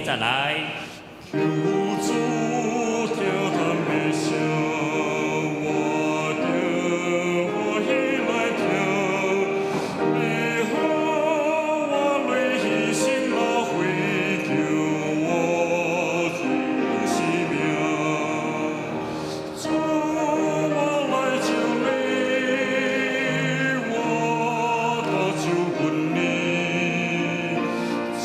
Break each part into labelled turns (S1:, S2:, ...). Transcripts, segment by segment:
S1: 節來。
S2: 求主聽嘆的聲，我著歡喜來聽。你予我淚犧牲流血，救我罪性命。主，我來求你，我當就近你，將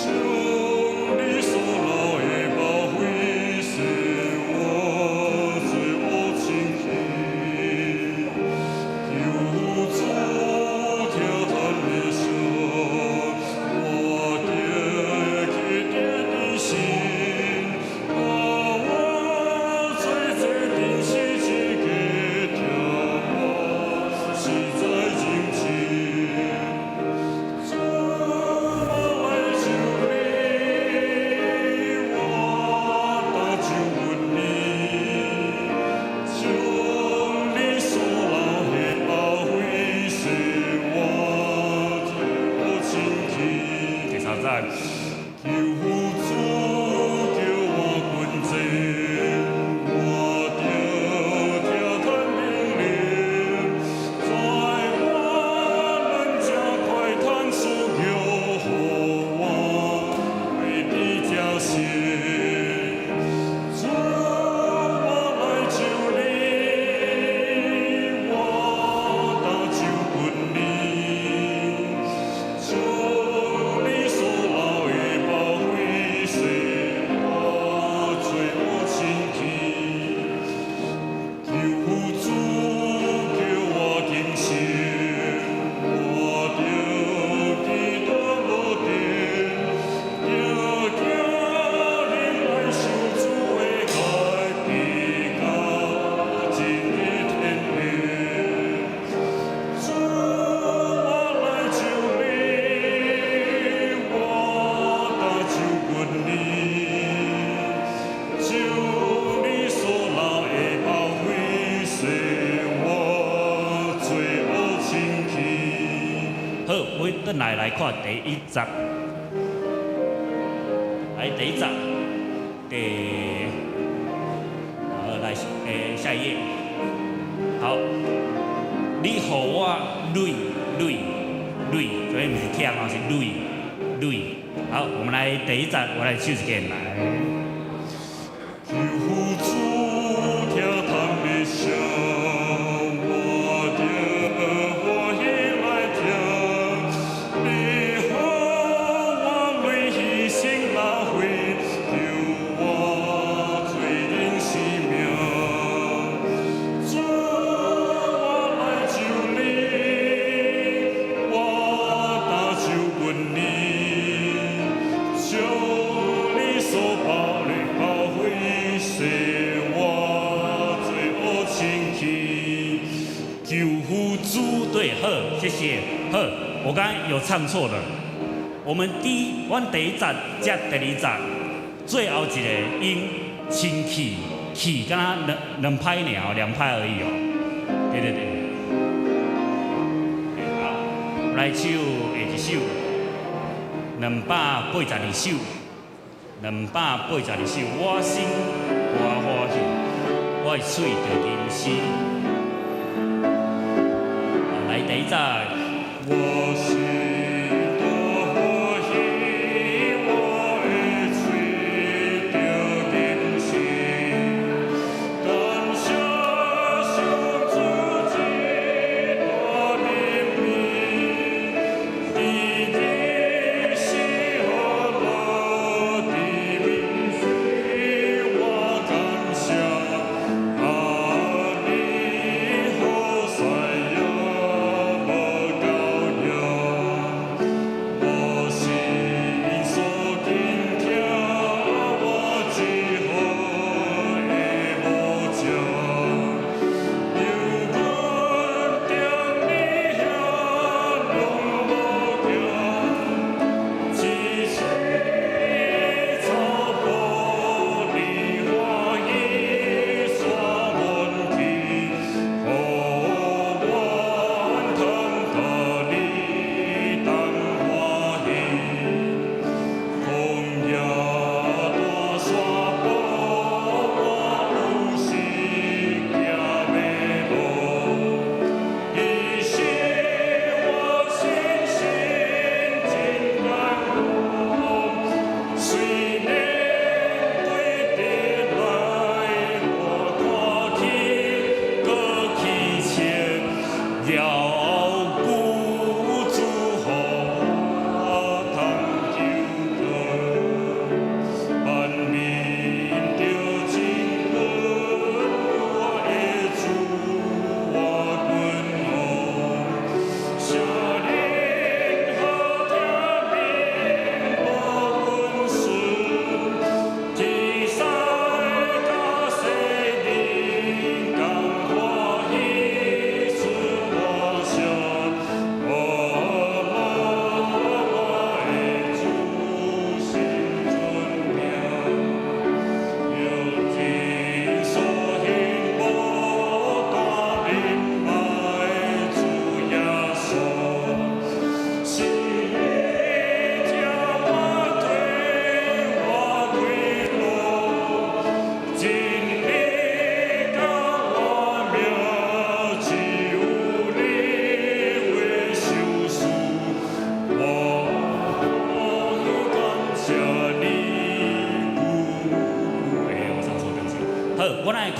S2: 你所流的寶血洗我罪惡清去。求主聽嘆的聲，我著去得的心，把我罪這定死之個痛我實在認清。主，我來求你，我當就近你，將你所流的寶血洗我罪惡清去。
S1: 第三節。
S2: 求主叫我近前，我著聽嘆命令，在我能食快嘆所叫予我為你食食。主，我來求你，我當就近你，將你所流的寶血洗我罪惡清去。求主叫我更新，我著記得無定，著行靈來受主的改變，到今日天平。主，我來求你，我當就近你，將你所流的寶血洗我罪惡清去。
S1: 好，我轉來來看第一節，來第一節，第，好來，下一頁，好，你予我累累累，所以毋是忝哦，是累累。好，我們來第一節，我來唱一遍來。
S2: 求主聽嘆的聲，我著歡喜來聽。你予我淚犧牲流血，救我罪人性命。主，我來求你，我當就近你，將你所流的寶血洗我罪惡清去。
S1: 求主對，好，謝謝。好，我剛剛有唱錯了。我們第一，阮第一節接第二節，最後一個音清氣，氣，敢若兩兩拍爾，兩拍而已哦。對對對。好，來唱下一首，282首，282首，我心大歡喜，我的喙著吟詩。來第一節。
S2: 我心大歡喜，我的喙著吟詩，感謝上主這大憐憫，伫日時和樂的面我感謝阿彌好西亞無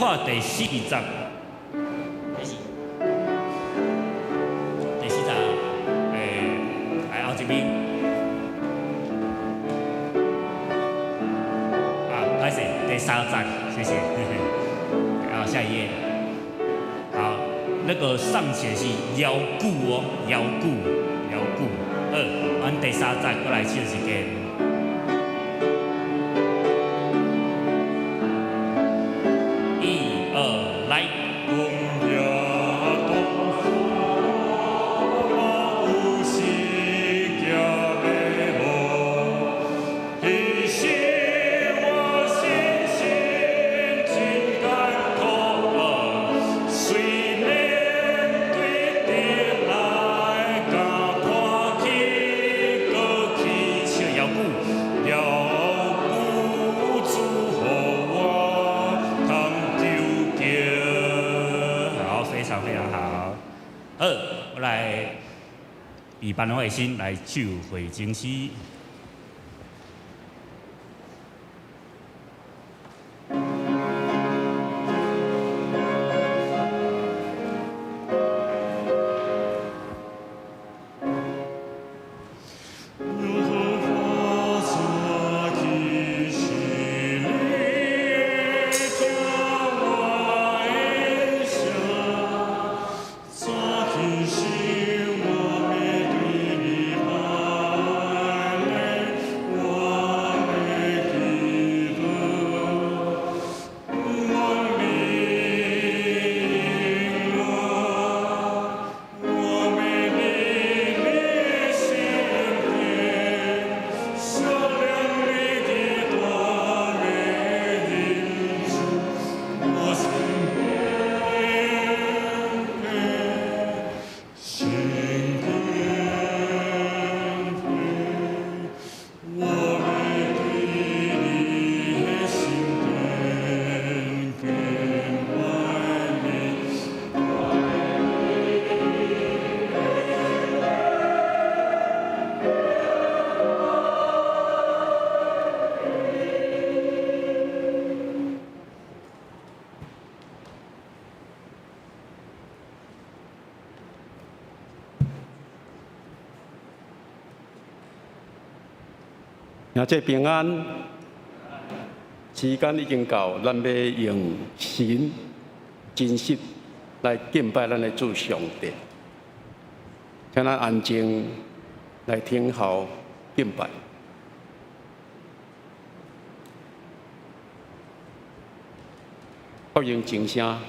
S1: 看第四節，第四節，來後一邊。啊，歹勢，第三節，謝謝。好，下一頁。好，那個上寫是遙久哦，遙久，遙久。好，阮第三節閣來唱一遍。一二來。
S2: 講遐當初嘛有時行迷路，彼時我心心真艱苦，雖然對敵來共看起過去，
S1: 唱遙久，
S2: 遙久主予我通糾結。
S1: 好，非常非常好。好，我來以班的心來唱回程詩。
S2: 耶和華早起時，你會聽我的聲。早起時，我欲對你拜禮，我的祈禱，願你應我，我欲佇你聖殿，思量你的大能恩慈，我心敬佩，心敬佩，我欲對你的聖殿敬拜你。
S3: 兄弟平安，時間已經到，咱欲用神真實來敬拜咱的主上帝。請咱安靜來聽候敬拜。歡迎靜聲。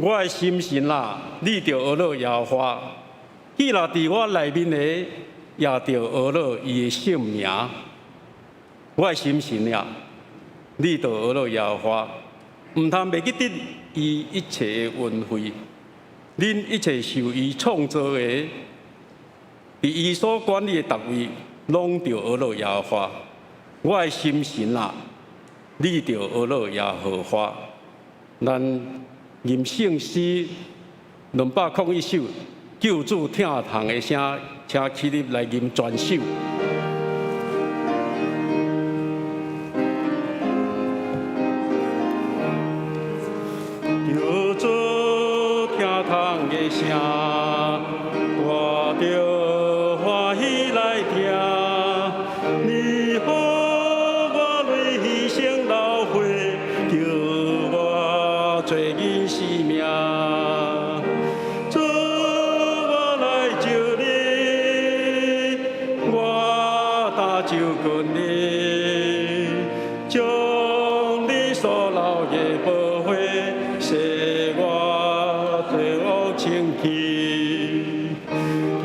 S3: 我的心神啊，你著呵咾耶和華；記錄佇我內面的，也著呵咾伊的聖名。我的心神啊，你著呵咾耶和華，毋通袂記得伊一切的恩惠。恁一切受伊創造的，佇伊所管理的逐位，攏著呵咾耶和華。我的心神啊，你著呵咾耶和華。咱吟聖詩201首，救主疼痛的聲，請起立來吟全首。救主疼痛的聲，我著歡喜來聽。你予我淚犧牲流血，叫我做恁生命。主，我來招你，我擔就近你，將你所流的寶血，洗我罪惡清去。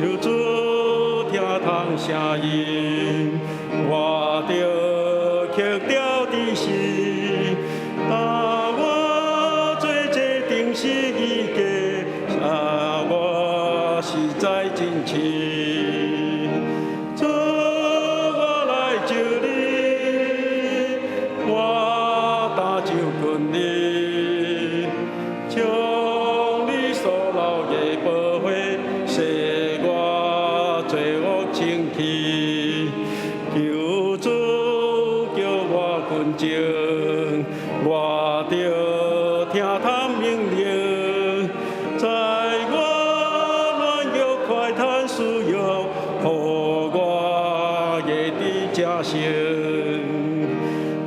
S3: 求主疼痛聲音，我著曲調的心，當我做這釘十字架，我實在真深。主，我來招你，我擔就近你，將你所流的寶血，洗我罪惡清去。求主叫我純淨，我著聽探命令，在我軟弱快嘆需要，予我會得正成。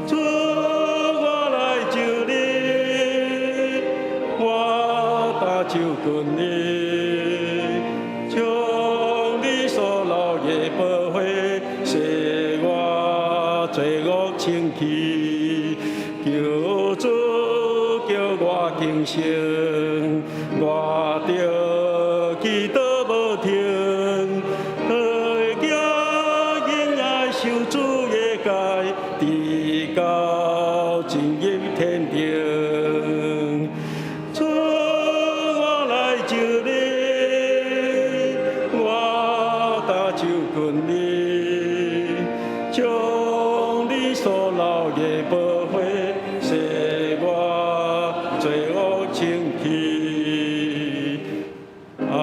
S3: 主，我來招你，我擔就近你，將你所流的寶血，洗我罪惡清去。求主叫我更新，我著祈禱無停，來行恩愛受主的誡，直到進入天庭。主，我來招你，我擔就近你，將你所流的寶血，洗我罪惡清去。阿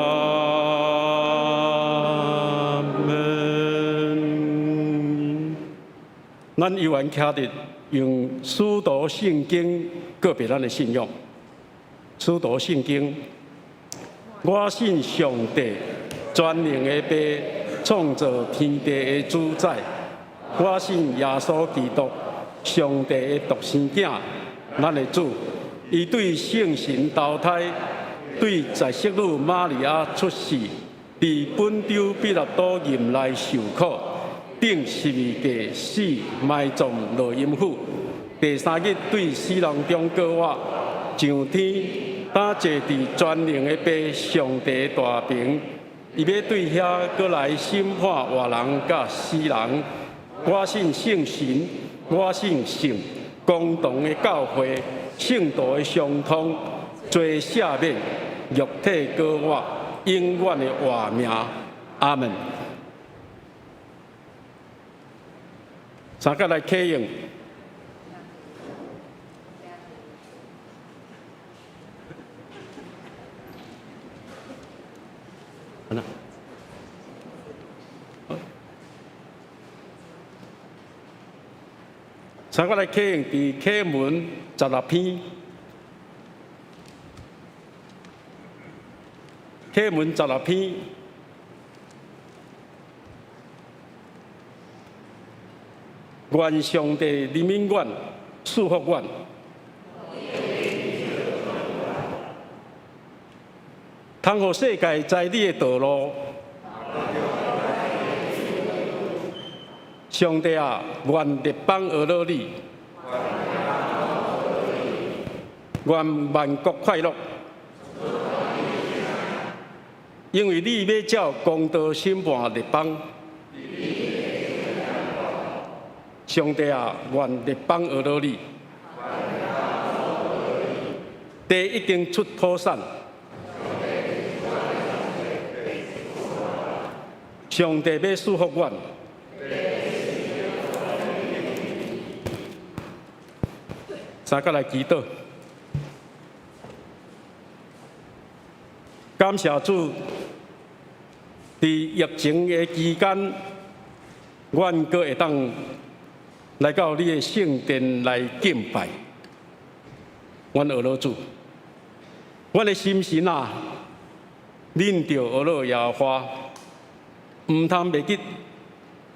S3: 門。咱猶原徛佇用使徒信經告白咱的信仰。使徒信經，我信上帝全能的父，創造天地的主宰。我信耶穌基督，上帝的獨生囝，咱的主。伊對聖神投胎，對在聖女瑪利亞出世，佇本丟彼拉多任內受苦，釘十字架死，埋葬落陰府。第三日對死人中復活，上天，擔坐佇全能的父上帝大爿。伊欲對遐閣來審判活人佮死人。我信聖神，我信聖公同的教會，聖徒的相通，罪赦免，肉體復活，永遠的活命。阿門。三個來啟用。三個來啟用佇啟文16篇，啟文16篇，願上帝憐憫阮，賜福阮。通予世界知你的道路。上帝啊，願列邦呵咾你，願萬國快樂。因為你欲照公道審判列邦。上帝啊，願列邦呵咾你。地已經出土產。上帝欲賜福阮。三個來祈禱，感謝主，佇疫情的期間，阮閣會當來到你的聖殿來敬拜。阮呵咾主，阮的心神啊，恁著呵咾耶和華，毋通袂記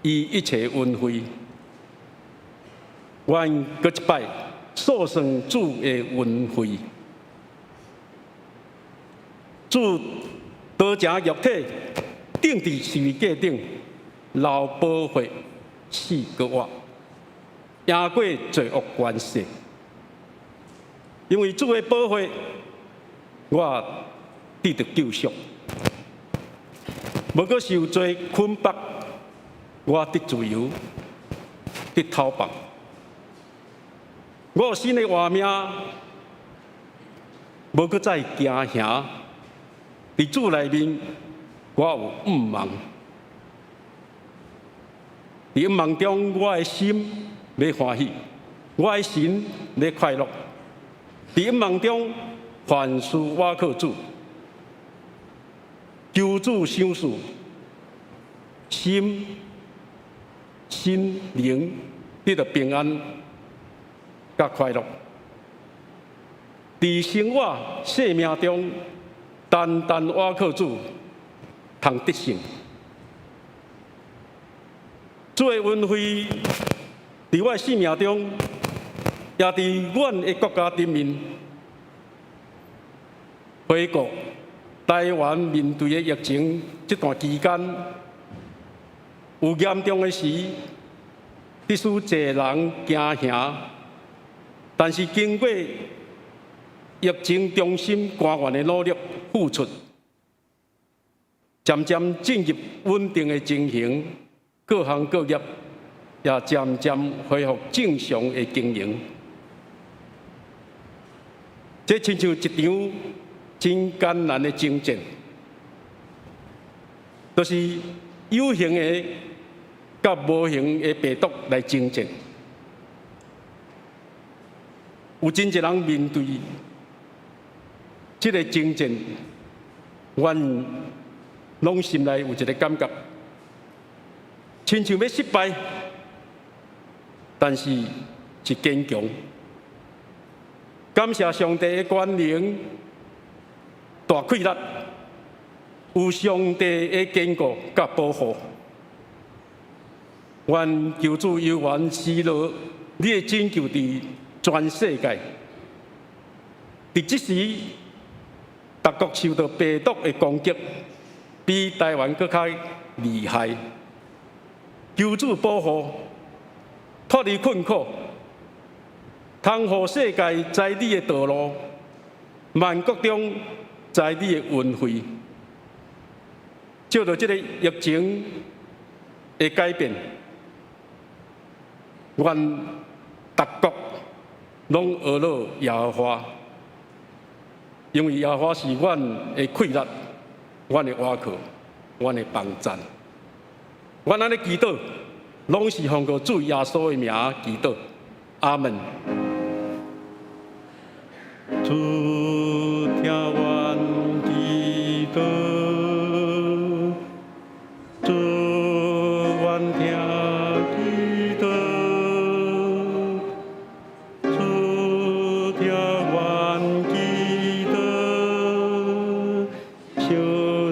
S3: 伊一切恩惠。阮閣一擺數算主的恩惠，主道成肉體，釘佇十字架頂，流寶血，死閣活，贏過罪惡權勢。因為主的寶血，我得著救贖，無閣受罪捆綁，我得自由，得透放。我有新的活命，無閣再驚嚇。佇主內面，我有向望。佇向望中，我的心欲歡喜，我的神欲快樂。佇向望中，凡事倚靠主，求主賞賜，心、身、靈得著平安佮快樂。佇生活生命中，單單倚靠主，通得勝。主的恩惠佇我的生命中，也佇阮的國家頂面。回顧台灣面對的疫情這段期間，有嚴重的時，必須濟人驚嚇。但是經過疫情中心官員的努力付出，漸漸進入穩定的情形，各行各業也漸漸恢復正常的經營。這親像一場真艱難的征戰，就是有形的佮無形的病毒來征戰。有真濟人面對這个征戰，阮攏心內有一个感覺，親像欲失敗，但是是堅強。感謝上帝的權能、大氣力，有上帝的堅固佮保護。願求主猶原施落你的拯救佇全世界。佇這時，各國受到病毒的攻擊，比台灣閣較厲害。求主保護，脫離困苦，通予世界知你的道路，萬國中知你的恩惠。藉著這个疫情的改變，願逐國攏呵咾耶和華，因為耶和華是阮的氣力，阮的倚靠，阮的幫贊。阮按呢祈禱，攏是奉靠主耶穌的名祈禱。阿門。主聽阮祈禱，主願聽祈禱，主聽阮祈禱，賞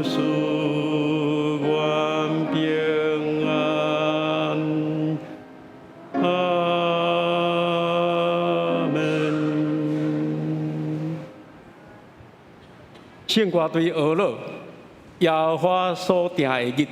S3: 賜阮平安。阿門。聖歌隊呵咾耶和華所定的日。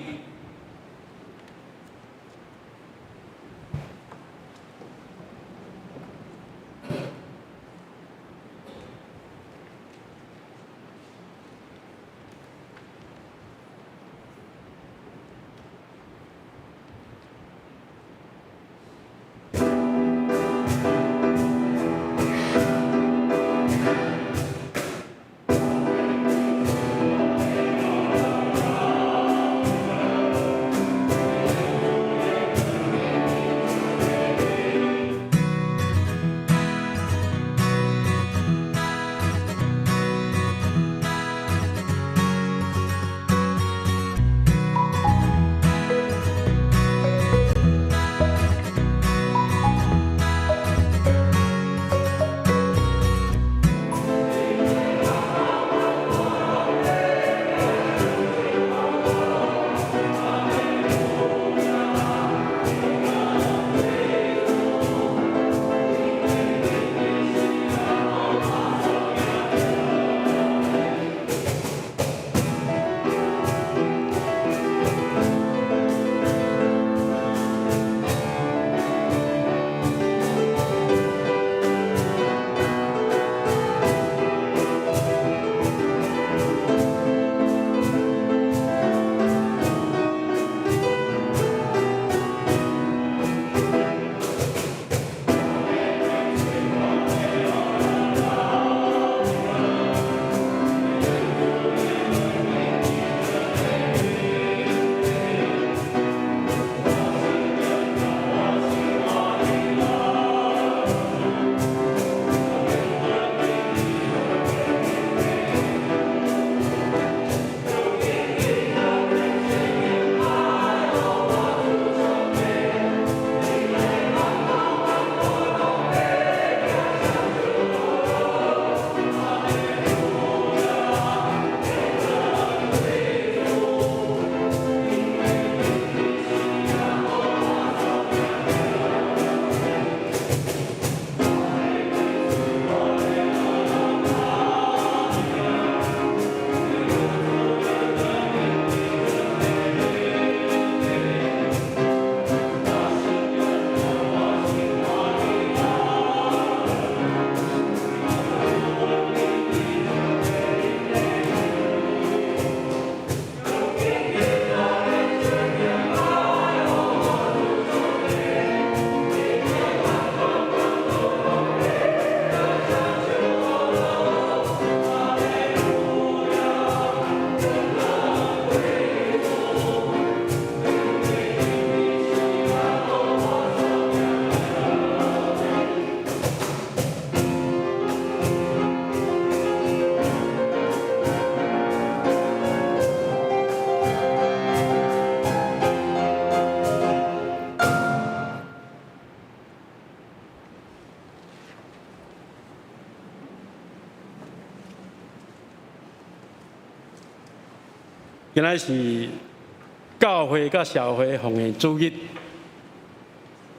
S3: 今仔是教會佮社會奉獻主日，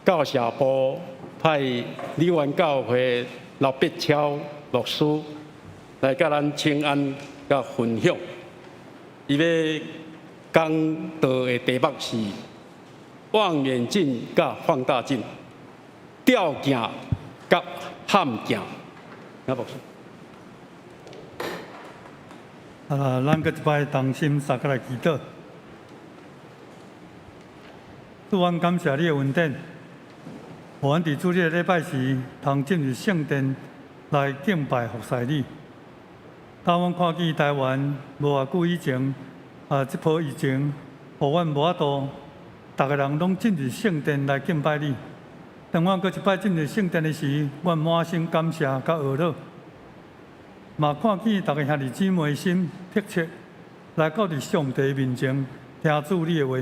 S3: 教社部派梨園教會劉必超牧師來佮咱請安佮分享。伊欲講道的題目是望遠鏡佮放大鏡，吊鏡佮譀鏡。那牧師。
S4: 啊，咱閣一擺同心相佮來祈禱。主，阮感謝你的恩典，予阮佇主日禮拜時，通進入聖殿來敬拜服侍你。當阮看見台灣無偌久以前，啊，這波疫情，予阮無法度，逐个人攏進入聖殿來敬拜你。當阮閣一擺進入聖殿的時，阮滿心感謝佮呵咾。嘛看見逐个兄弟姊妹心迫切來到佇上帝面前聽主你的話。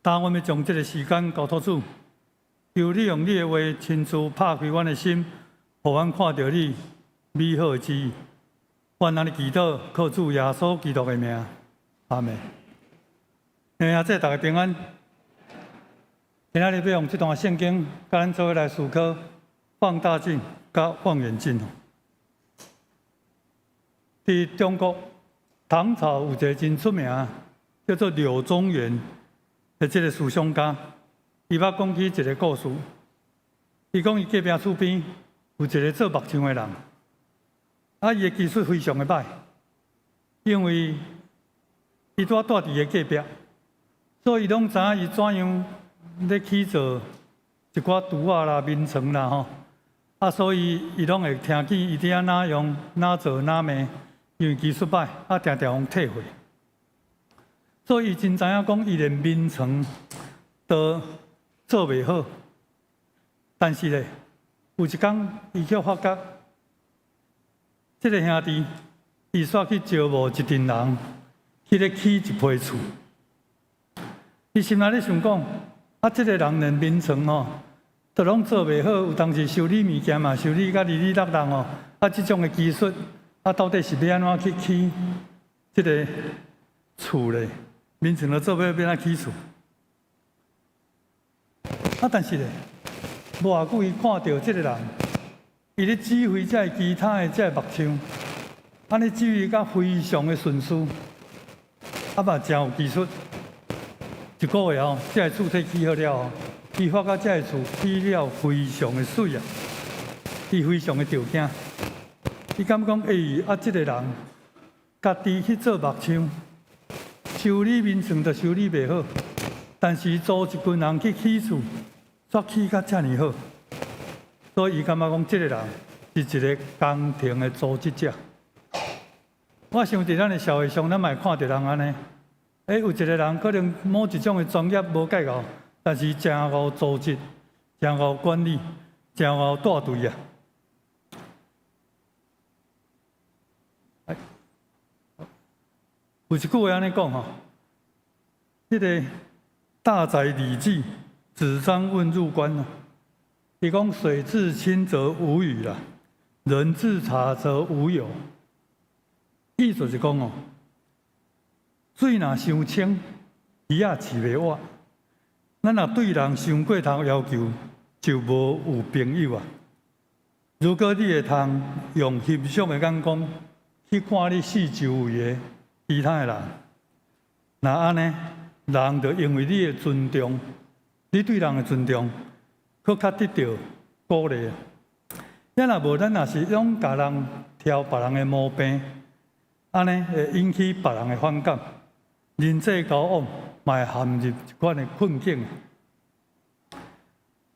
S4: 當阮欲將這个時間交託主，求你用你的話親自拍開阮的心，予阮看著你美好的旨意。阮按呢祈禱，靠主耶穌基督的名，阿們。兄弟大家平安。今仔日欲用這段聖經，佮咱做伙來思考放大鏡佮望遠鏡。佇中國唐朝有一个真出名，叫做柳宗元的這个思想家，伊捌講起一个故事。伊講伊隔壁厝邊有一个做木匠的人，啊，伊的技術非常的䆀，因為伊拄仔住佇伊的隔壁，所以伊攏知影伊怎樣咧起造一寡櫥仔啦、眠床啦吼。啊，所以伊攏會聽見伊佇遐哪用、哪做、哪罵。因為技術䆀，啊，定定予退貨，所以伊真知影講，伊連眠床都做袂好。但是咧，有一工伊卻發覺，這个兄弟伊煞去招募一陣人去咧起一批厝。伊心內咧想講，啊，這个人連眠床吼都攏做袂好，有當時修理物件嘛，修理甲離離落落吼，啊，這種的技術。啊，到底是欲按怎去起這个厝咧？眠床都做袂好，欲按怎起厝？啊，但是咧，無偌久，伊看著這个人，伊咧指揮這个其他的這个木匠，按呢指揮甲非常的順遂，啊嘛誠有技術。一个月後，這个厝體起好了後，伊發覺這个厝起了非常的媠啊，伊非常的著驚。伊感覺講，欸，啊，這个人家己去做木匠，修理眠床都修理袂好，但是組一群人去起厝，煞起甲遮爾好，所以伊感覺講，這个人是一个工程的組織者。我想佇咱的社會上，咱嘛會看著人按呢，欸，有一个人可能某一種的專業無蓋夠，但是誠𠢕組織，誠𠢕管理，誠𠢕帶隊啊。有一句話按呢講吼，彼个大宰禮記，子張問入關啊。伊講水至清則無魚啦，人至察則無友。意思是講哦，水若傷清，魚仔飼袂活。咱若對人傷過頭要求，就無有朋友啊。如果你會通用欣賞的眼光去看你四周圍的其他的人，若按呢，人就因為你的尊重，你對人的尊重，閣較得著鼓勵。啊若無，咱若是攏共人挑別人的毛病，按呢會引起別人的反感，人際交往嘛會陷入一款的困境。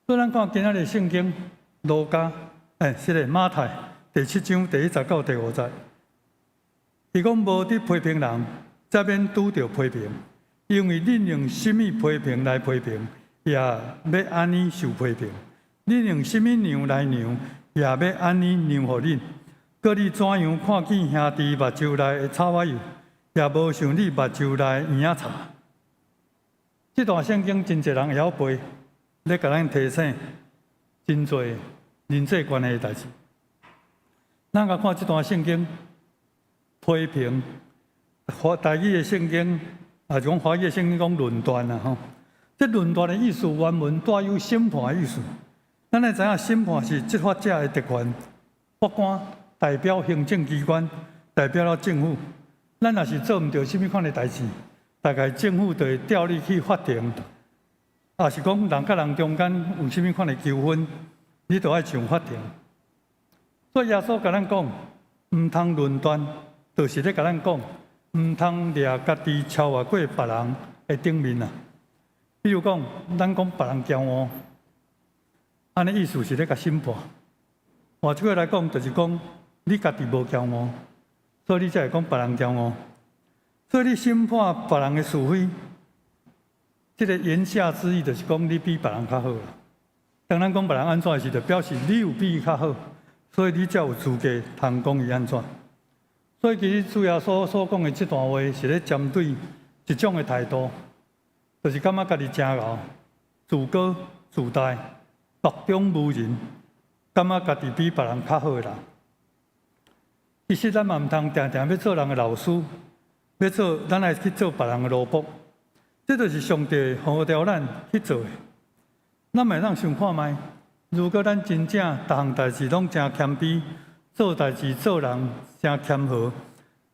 S4: 所以咱看今仔日聖經路加，欸，是咧馬太第七章第一節到第五節。伊講無佇批評人，才免拄著批評，因為恁用啥物批評來批評，也欲按呢受批評；恁用啥物量來量，也欲按呢量予恁。閣你怎樣看見兄弟目睭內的草仔幼，也無想你目睭內的嬰仔柴？這段聖經真濟人會曉背，咧共咱提醒真濟人際關係的代誌。咱共看這段聖經，批評華台語的聖經，啊，就講華語的聖經講論斷啊，吼。這論斷的意思，原文帶有審判的意思。咱來知影審判是執法者的特權，法官代表行政機關，代表了政府。咱若是做毋著啥物款的代誌，大概政府就會調你去法庭，抑是講人佮人中間有啥物款的糾紛，你就愛上法庭。所以耶穌共咱講，毋通論斷，就是咧共咱講，毋通掠家己超越過別人的頂面啊。比如講，咱講別人驕傲，按呢意思是咧共審判。換一句來講，就是講你家己無驕傲，所以你才會講別人驕傲。所以你審判別人的是非，這個言下之意就是講你比別人較好啦。當咱講別人按怎的時，就表示你有比伊較好，所以你才有資格通講伊按怎。所以其實主耶穌所講的這段話，是咧針對一種的態度，就是感覺家己誠𠢕、自高自大、目中無人，感覺家己比別人較好的人。其實咱嘛毋通定定欲做人的老師，欲做咱愛去做別人的奴僕，這就是上帝呼召咱去做的。咱嘛會當想看覓，如果咱真正逐項代誌攏誠謙卑，做代誌做人誠謙和，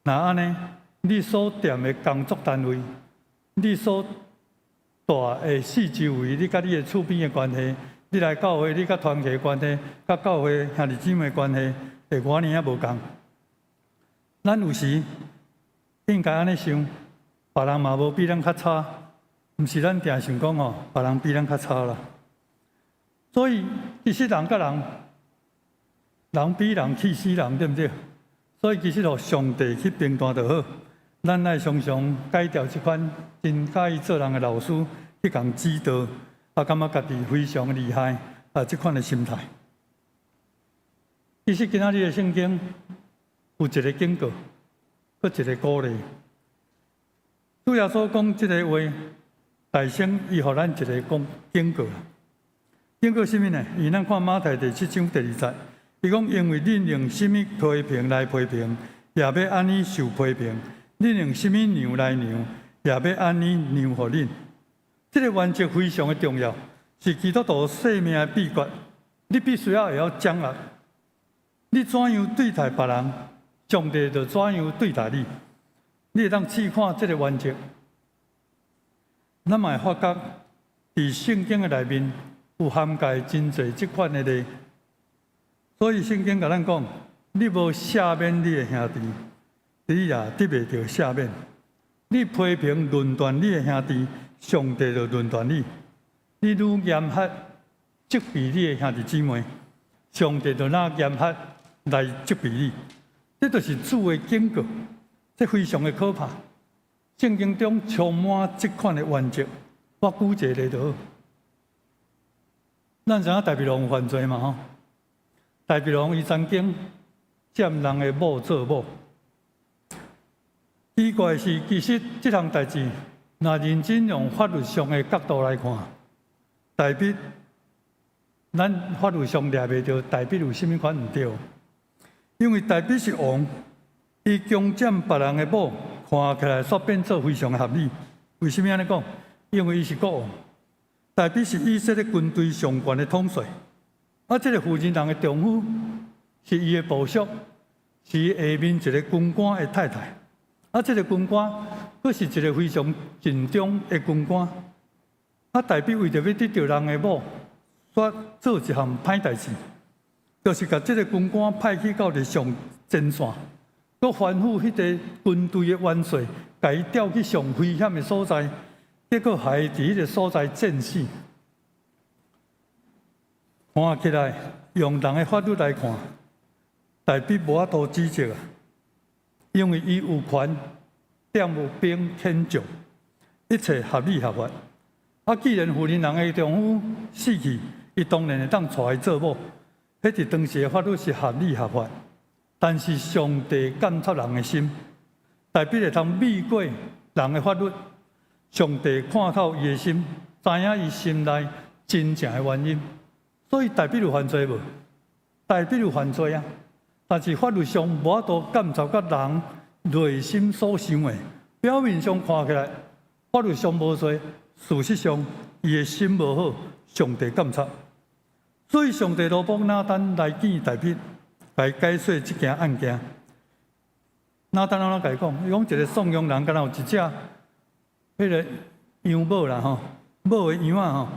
S4: 若按呢，你所踮的工作單位，你所蹛的四周圍，你佮你的厝邊的關係，你來教會，你佮團契的關係，佮教會兄弟姊妹的關係，會偌爾仔無仝。咱有時應該按呢想，別人嘛無比咱較差，毋是咱定想講吼，別人比咱較差啦。所以其實人佮人，人比人氣死人，對毋對？所以其實予上帝去評斷就好。咱愛常常改掉這款真佮意做人的老師去共指導，啊，感覺家己非常厲害啊，這款的心態。其實今仔日的聖經有一個警告，閣一個鼓勵。主耶穌講這個話，大聲伊予咱一個講警告。警告啥物呢？伊咱看馬太第七章第二節，伊講因為恁用啥物批評來批評，也欲按呢受批評；恁用啥物量來量，也欲按呢量予恁。這個原則非常的重要，是基督徒生命的秘訣。你必須要會曉掌握。你怎樣對待別人，上帝就怎樣對待你。你會當試看這個原則，咱嘛會發覺，佇聖經的內面有涵蓋真濟這款的例。所以聖經共咱講，你無赦免你的兄弟，你也得袂著赦免。你批評論斷你的兄弟，上帝就論斷你。你愈嚴厲責備你的兄弟姊妹，上帝就若嚴厲來責備你。這就是主的警告，這非常的可怕。聖經中充滿這款的原則，我舉一個例就好。咱知影大衛王有犯罪嘛？吼，大衛王伊曾經佔人的某做某。奇怪的是，其實這項代誌，若認真用法律上的角度來看，大衛，咱法律上掠袂著大衛有啥物款毋對。因為大衛是王，伊強佔別人的某，看起來煞變做非常合理。為啥物按呢講？因為伊是國王，大衛是以色列軍隊上懸的統帥。啊，這個婦人人的丈夫是伊的部屬，是下面一個軍官的太太。啊，這個軍官閣是一個非常盡忠的軍官。啊，大衛為著欲得著人的某，煞做一項歹代誌，就是共這個軍官派去到佇上前線，閣吩咐彼個軍隊的元帥，共伊調去上危險的所在，結果害伊佇彼個所在戰死。看起來，用人的法律來看，大衛無法度指責啊，因為伊有權調兵遣將，一切合理合法。啊，既然婦人人的丈夫死去，伊當然會當娶伊做某。彼佇當時的法律是合理合法，但是上帝監察人的心，大衛會通避過人的法律。上帝看透伊的心，知影伊心內真正的原因，所以大衛有犯罪無？大衛有犯罪啊！但是法律上無法度監察佮人內心所想的，表面上看起來法律上無罪，事實上伊的心無好，上帝監察。所以上帝奴僕拿單來見大衛，來解說這件案件。拿單按怎共伊講？伊講一個送羊人，敢若有一隻彼個羊母啦吼，母的羊仔吼，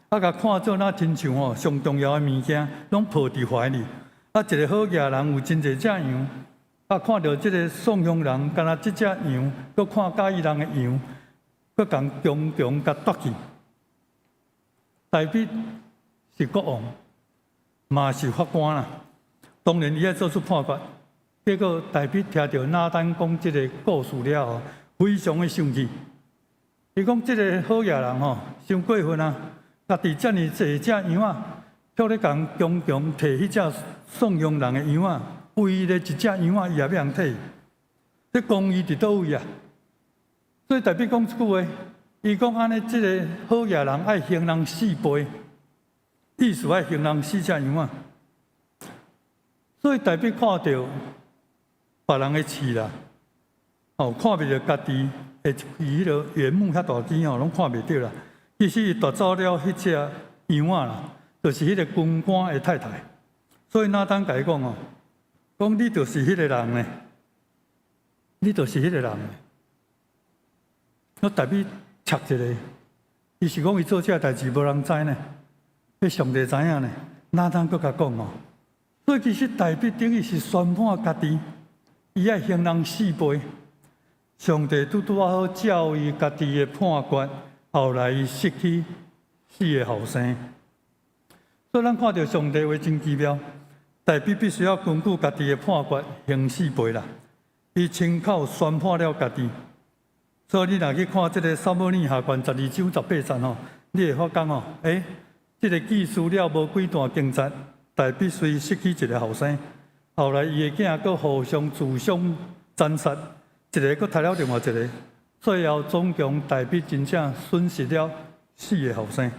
S4: 啊，共看做若親像吼上重要的物件，攏抱佇懷裡。啊，一個好野人有真濟隻羊，啊，看著這個送羊人，敢若這隻羊，閣看佮意人的羊，閣共強強共奪去。大衛是國王，嘛是法官啦。當然，伊愛做出判決。結果大衛聽著拿單講這個故事了後，非常的生氣。伊講這個好野人吼，傷過分啊！家己遮爾濟隻羊仔，卻咧共強強提彼隻送羊人的羊仔，唯一的一隻羊仔，伊也欲予人提。這公義佇佗位啊？所以大衛講一句話，伊講按呢，這个好野人愛還人四倍，意思愛還人四隻羊仔。所以大衛看著別人的飼啦，哦，看袂著家己的伊彼个原木遐大支吼，攏看袂著啦。其實伊奪走了彼隻羊仔啦，就是彼个軍官的太太。所以拿單共伊講哦，講你就是彼个人呢，你就是彼个人。我大衛插一个，伊是講伊做這个代誌無人知呢，彼上帝知影呢。拿單閣共講哦，所以其實大衛等於是宣判家己，伊愛還人四倍。上帝拄拄仔好照伊家己的判決，後來伊失去四个後生。所以咱看著上帝話真奇妙，大衛必須要根據家己的判決還四倍啦。伊親口宣判了家己。所以你若去看這个撒母耳下卷12章18節吼，你會發覺吼，這个記事了無幾段經節，大衛雖失去一个後生，後來伊的囝閣互相自相殘殺，一个閣刣了另外一个，最後總共大衛真正損失了四个後生。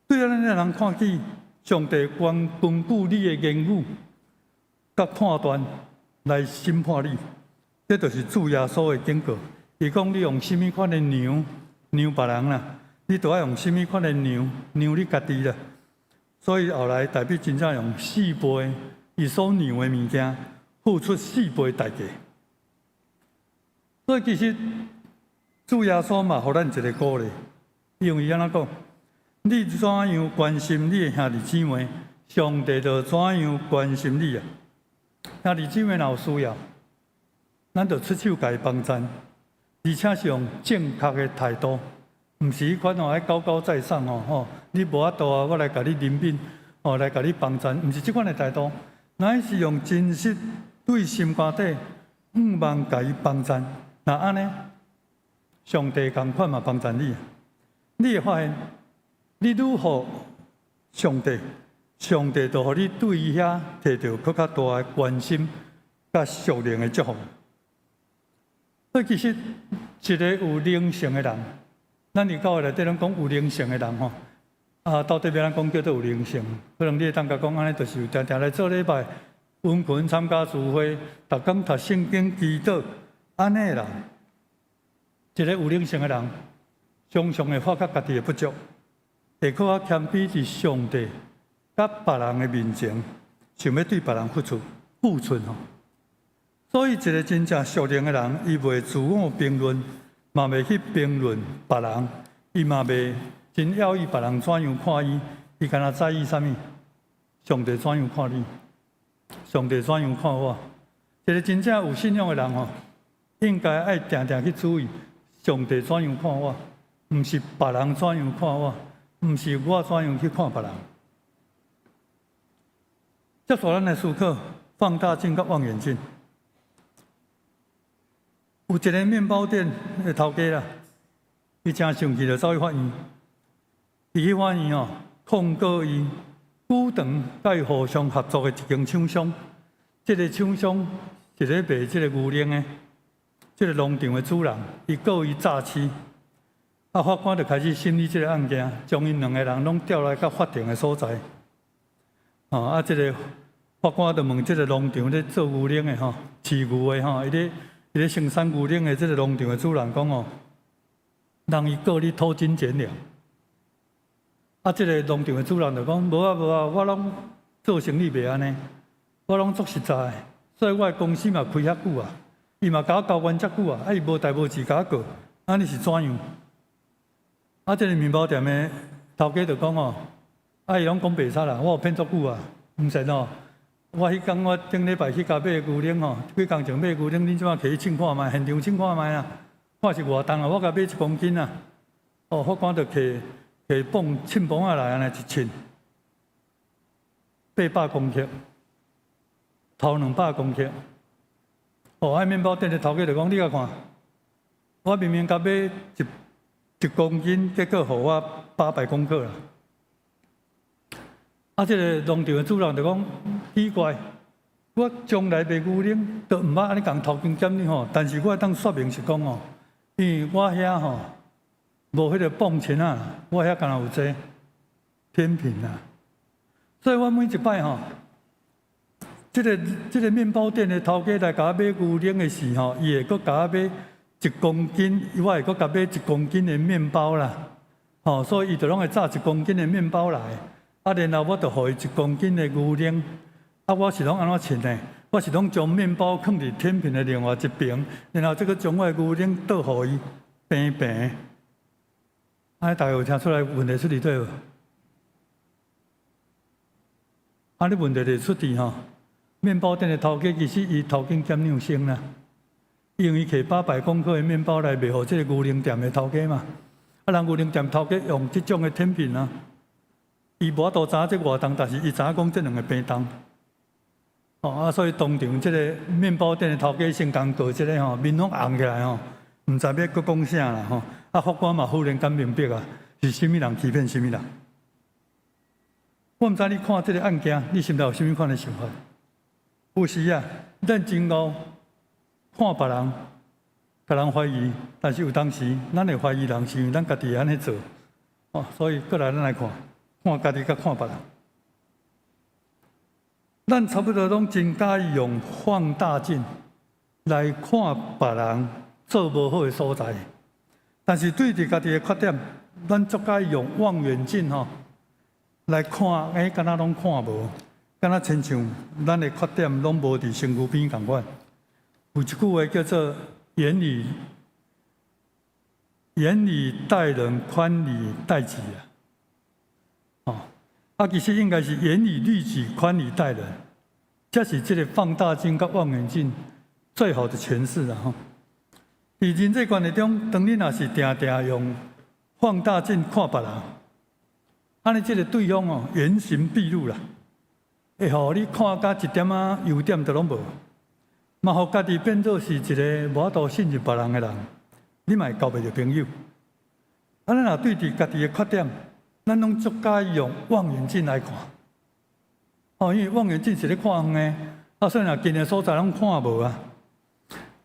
S4: 對咱這人看見上帝關根據你的言語佮判斷來審判你，這就是主耶穌的警告。伊講你用啥物款的量量別人啦，你就愛用啥物款的量量你家己啦。所以後來大衛真正用四倍伊所量的物件，付出四倍代價。所以其實主耶穌嘛，予咱一个鼓勵，因為伊按怎講？你怎樣關心你的兄弟姊妹，上帝就怎樣關心你啊！兄弟姊妹若有需要，咱就出手共伊幫贊，而且是用正確的態度，毋是彼款吼愛高高在上哦吼，你無法度啊，我來共你憐憫，哦來共你幫贊，毋是這款的態度，乃是用真實對心肝底向望共伊幫贊。若按呢，上帝仝款嘛幫贊你。你會發現，你愈予上帝，上帝就予你對伊遐提著閣較大的關心，佮屬靈的祝福。所以其實，一个有靈性的人，咱佇教會內底攏講有靈性的人吼，啊，到底欲按怎講叫做有靈性？可能你會當共講按呢，就是定定來做禮拜，殷勤參加聚會，逐工讀聖經、祈禱，按呢的人，一个有靈性的人，常常會發覺家己的不足，會閣較謙卑佇上帝佮別人的面前，想欲對別人付出付出吼。所以，一个真正屬靈的人，伊袂自我評論，嘛袂去評論別人，伊嘛袂真要意別人怎樣看伊，伊干焦在意啥物？上帝怎樣看你？上帝怎樣看我？一个真正有信仰的人吼，應該愛定定去注意上帝怎樣看我，毋是別人怎樣看我，毋是我怎樣去看別人。接續咱來思考放大鏡佮望遠鏡。有一个麵包店的頭家啦，伊誠生氣，就走去法院。伊去法院哦，控告伊股長佮伊互相合作的一間廠商。這个廠商是咧賣這个牛奶的，這个農場的主人，伊告伊詐欺。啊，法官就開始審理這个案件，將𪜶兩个人攏調來到法庭的所在。哦，啊，這个法官就問這个農場咧做牛奶的吼，飼牛的吼，伊咧。佇咧生產牛奶的這个農場的主人講哦，人伊告你偷斤減兩。啊，這个農場的主人就講：無啊無啊，我攏做生意袂按呢，我攏足實在的，所以我的公司嘛開遐久啊，伊嘛共我交關遮久啊，啊伊無代無誌共我告，按呢是怎樣？啊，這个麵包店的頭家就講哦，啊伊攏講白賊啦，我有騙足久啊，毋是哦。我彼工我頂禮拜去共買牛奶吼，幾工前買牛奶，恁這擺摕去稱看覓，現場稱看覓啊，看是偌重啊，我共買1公斤啊。哦，法官就提提磅稱磅仔來按呢一稱，800公克，頭200公克。哦，啊麵包店的頭家就講，你共看，我明明共買一公斤，結果予我800公克啦。啊，這个農場的主人就講奇怪，我從來賣牛奶都毋捌按呢共偷斤減兩吼，但是我會當說明是講哦，因為我遐吼無彼个磅秤仔，我遐敢若有這天平啊，所以我每一擺吼，這个麵包店的頭家來共我買牛奶的時吼，伊會閣共我買一公斤，我會閣共買一公斤的麵包啦，吼，所以伊就攏會紮一公斤的麵包來。啊，然後我就予伊一公斤的牛奶。啊，我是攏按怎稱的？我是攏將麵包囥佇天平的另外一邊，然後這個將我的牛奶倒予伊平平。啊，大家有聽出來問題出佇佗無？啊，你問題就出佇吼，麵包店的頭家其實伊偷斤減兩升啦，因為伊提800公克的麵包來賣予這個牛奶店的頭家嘛。啊，人牛奶店頭家用這種的天平啊。伊無法度知影這偌重，但是伊知影講這兩个平重。哦啊，所以當場這个麵包店的頭家先共告這个吼，面攏紅起來吼，毋知欲閣講啥啦吼。啊，法官嘛忽然間明白啊，是啥物人欺騙啥物人。我毋知你看這个案件，你心內有啥物款的想法？有時啊，咱真𠢕看別人，共人懷疑，但是有當時咱會懷疑人，是因為咱家己會按呢做。哦，所以過來咱來看。看家己佮看別人，咱差不多攏真佮意用放大鏡來看別人做無好的所在，但是對佇家己的缺點，咱足佮意用望遠鏡吼來看，欸，敢若攏看無，敢若親像咱的缺點攏無佇身軀邊仝款。有一句話叫做“嚴以嚴以待人，寬以待己”啊。哦，啊，其實應該是嚴以律己，寬以待人，這是這个放大鏡佮望遠鏡最好的詮釋啦吼。佇人際關係中，當你若是定定用放大鏡看別人，按呢這个對方哦，原形畢露啦，會予你看甲一點仔優點都攏無，嘛予家己變做是一个無法度信任別人的人，你嘛會交袂著朋友。啊，咱若對佇家己的缺點，咱攏足佮意用望遠鏡來看，哦，因為望遠鏡是咧看遠的，啊，所以若近的所在攏看無啊。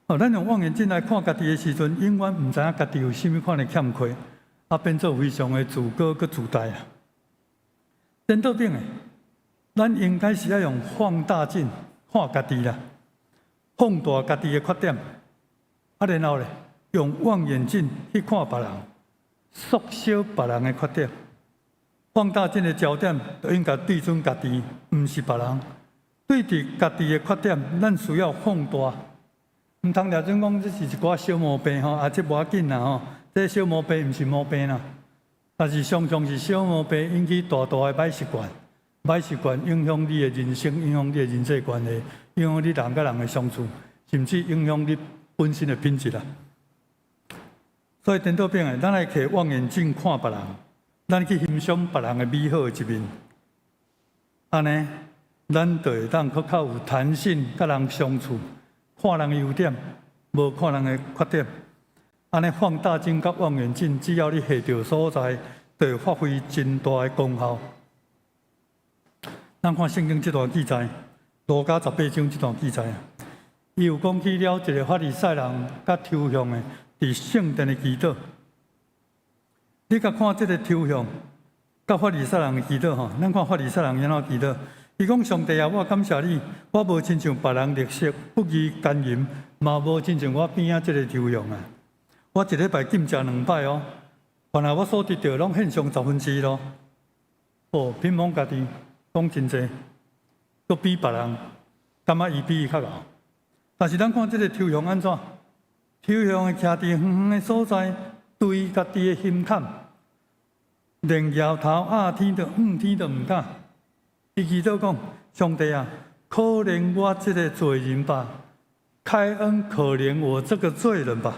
S4: 哦，咱用望遠鏡來看家己的時陣，永遠毋知影家己有啥物款的欠缺，啊，變做非常的自高閣自大啊。顛倒轉的，咱應該是愛用放大鏡看家己啦，放大家己的缺點，啊，然後咧，用望遠鏡去看別人，縮小別人的缺點。放大鏡的焦點就應該對準家己，毋是別人。對佇家己的缺點，咱需要放大。毋通掠準講這是一寡小毛病吼，啊，這無要緊啦吼，這小毛病毋是毛病啦。但是常常是小毛病引起大大的歹習慣，歹習慣影響你的人生，影響你的人際關係，影響你人佮人的相處，甚至影響你本身的品質啦。所以顛倒轉的，咱愛提望遠鏡看別人。咱去欣賞別人的美好的一面，按呢，咱就會當閣較有彈性，佮人相處，看人的優點，無看人的缺點。按呢，放大鏡佮望遠鏡，只要你下著所在，就會發揮真大的功效。咱看聖經這段記載，路加十八章這段記載，伊有講起了一个法利賽人佮抽象的，佇聖殿的祈禱。你共看這个抽象，佮法利賽人的祈禱吼，咱看法利賽人按怎祈禱。伊講：上帝啊，我感謝你，我無親像別人吝嗇、不義姦淫，嘛無親像我邊仔這個抽雄啊！我一禮拜禁食兩擺哦，凡來我所得著攏獻上十分之一咯。哦，品摸家己講真濟，閣比別人，感覺伊比伊較𠢕。但是咱看這個抽雄按怎？抽雄會徛佇遠遠的所在，捶家己的心坎，連搖頭壓天都向天都毋敢。伊祈禱講：上帝啊，可憐我這個罪人吧，開恩可憐我這個罪人吧。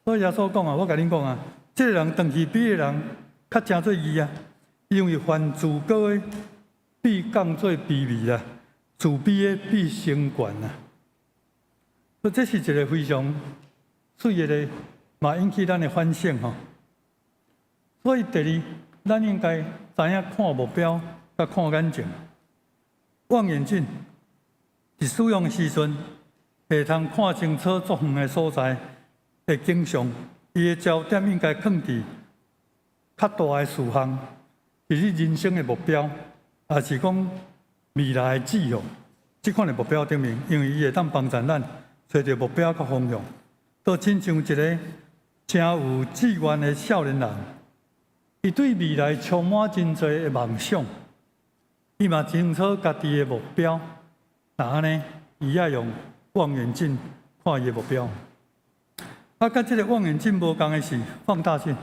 S4: 所以耶穌講啊，我共恁講啊，這個人轉去比彼個人較成做義啊，因為凡自高的必降做卑微啊，自卑的必升懸啊。所以這是一個非常媠的，嘛引起咱的反省吼。所以第二，咱應該知影看目標，佮看眼前。望遠鏡佇使用的時陣，會通看清楚足遠的所在的景象。伊的焦點應該放佇較大的事項，是你人生的目標，抑是講未來的志向。這款的目標頂面，因為伊會當幫助咱揣著目標佮方向。都親像一個誠有志願的少年人，伊對未來充滿真濟的夢想，伊嘛清楚家己的目標。那按呢，伊愛用望遠鏡看伊的目標。啊，佮這個望遠鏡無仝的是放大鏡。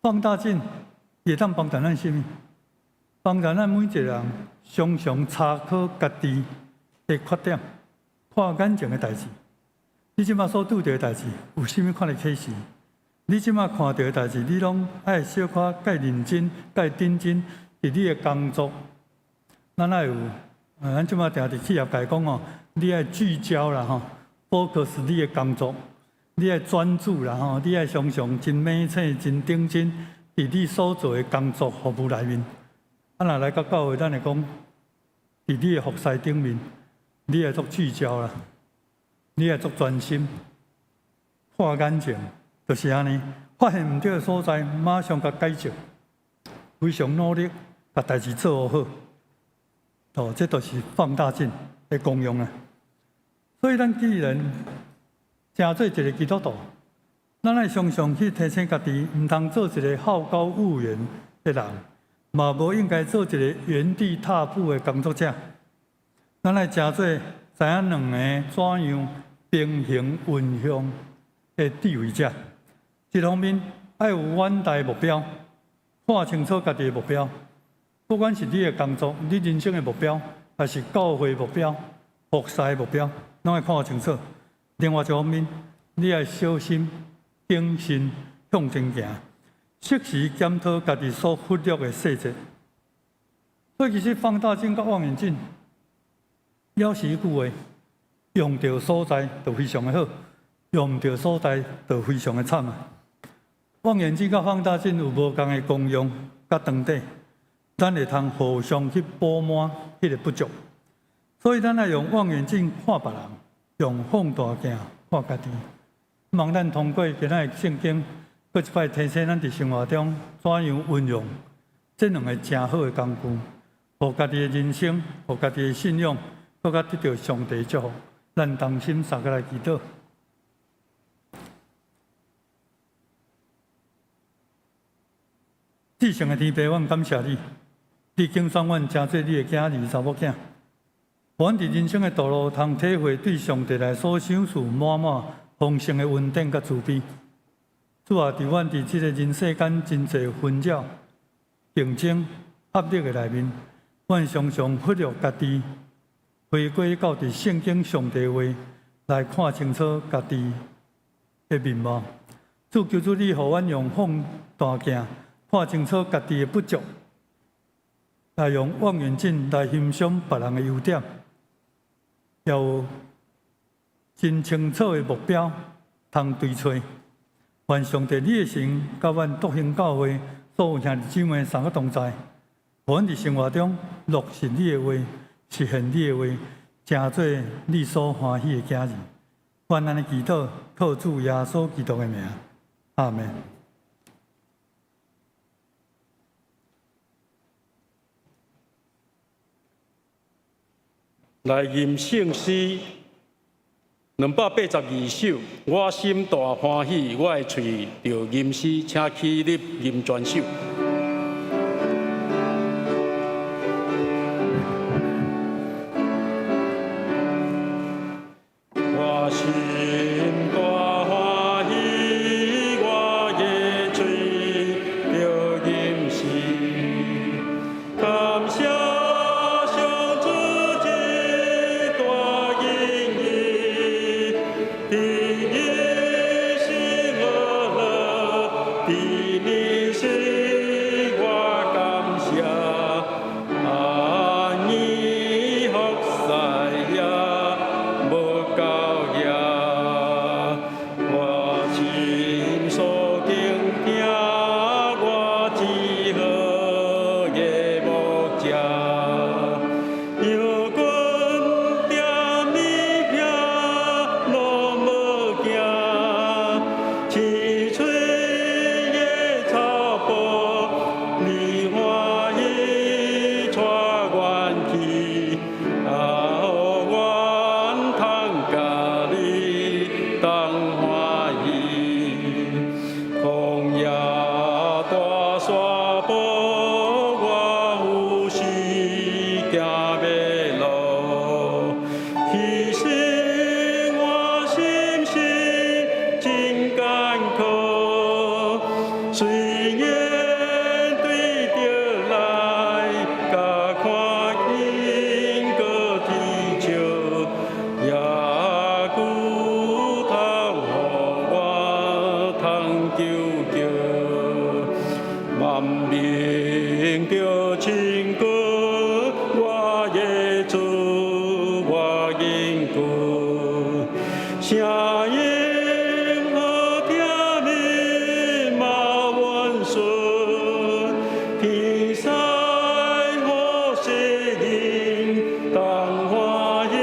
S4: 放大鏡會當幫助咱啥物？幫助咱每一個人常常查考家己的缺點，看眼前的代誌。你這馬所拄著的代誌，有啥物款的啟示？你這馬看著的代誌，你攏愛小可較認真、較認真佇你的工作。咱愛有，咱這馬定佇企業界講哦，你愛聚焦啦吼，focus 你的工作，你愛專注啦吼，你愛常常真猛醒、真認真佇你所做的工作服務內面。啊，若來到教會，咱會講，佇你的服侍頂面，你愛足聚焦啦，你愛足專心，看眼前就是按呢，發現毋對的所在，馬上共改正，非常努力，共代誌做好。哦，這就是放大鏡的功用啊。所以咱既然成做一個基督徒，咱愛常常去提醒家己，毋通做一個好高騖遠的人，嘛無應該做一個原地踏步的工作者。咱愛成做知影兩個怎樣平衡運用的智慧者。一方面愛有遠大目標，看清楚家己的目標，不管是你的工作、你人生的目標，還是教會目標、服侍的目標，攏愛看清楚。另外一方面，你愛小心謹慎向前行，適時檢討家己所忽略的細節。所以其實放大鏡佮望遠鏡，猶是一句話，用著所在就非常的好，用毋著所在就非常的慘啊！望遠鏡佮放大鏡有無仝的功用佮長短，咱會通互相去補滿彼個不足。所以咱愛用望遠鏡看別人，用放大鏡看家己。望咱通過今仔的聖經，閣一擺提醒咱佇生活中怎樣運用這兩個誠好的工具，予家己的人生，予家己的信仰，閣較得著上帝祝福。咱同心三個來祈禱。至聖的天父，阮感謝你，你揀選阮成做你的囝兒、查某囝。予阮佇人生的道路，通體會對上帝來所賞賜滿滿豐盛的恩典佮慈悲。主啊，佇阮佇這個人世間真濟紛擾、競爭、壓力的內面，阮常常忽略家己，回歸到佇聖經上帝話來看清楚家己的面貌。主，求主你予阮用放大鏡看清楚家己的不足，來用望遠鏡來欣賞別人的優點，也有真清楚的目標通追揣。願上帝你的神佮阮獨行教會所有兄弟姊妹三個同在，予阮佇生活中落實你的話，實現你的話，成做你所歡喜的囝兒。阮按呢祈禱，靠主耶穌基督的名，阿們。
S3: 來吟聖詩282首，我心大歡喜，我的喙著吟詩，請起立吟全首。我心大歡喜，我的喙著吟詩，感謝上主這大恩義，伫一生樂樂，伫你生我感謝，阿彌福賽也無夠額，我心所傾聽，我至好的牧者，羊群踮你遐攏無驚，青翠的草坡，你歡喜帶阮去，啊，予阮通佮你同歡喜。曠野大山坡，我有時行迷路，其實我心是真艱苦，雖然對著來，共看見閣啼笑，也猶通予我通求救。萬民著唱歌，我的主，我認顧，聲音好聽你嘛溫順，天使好聲音，同歡喜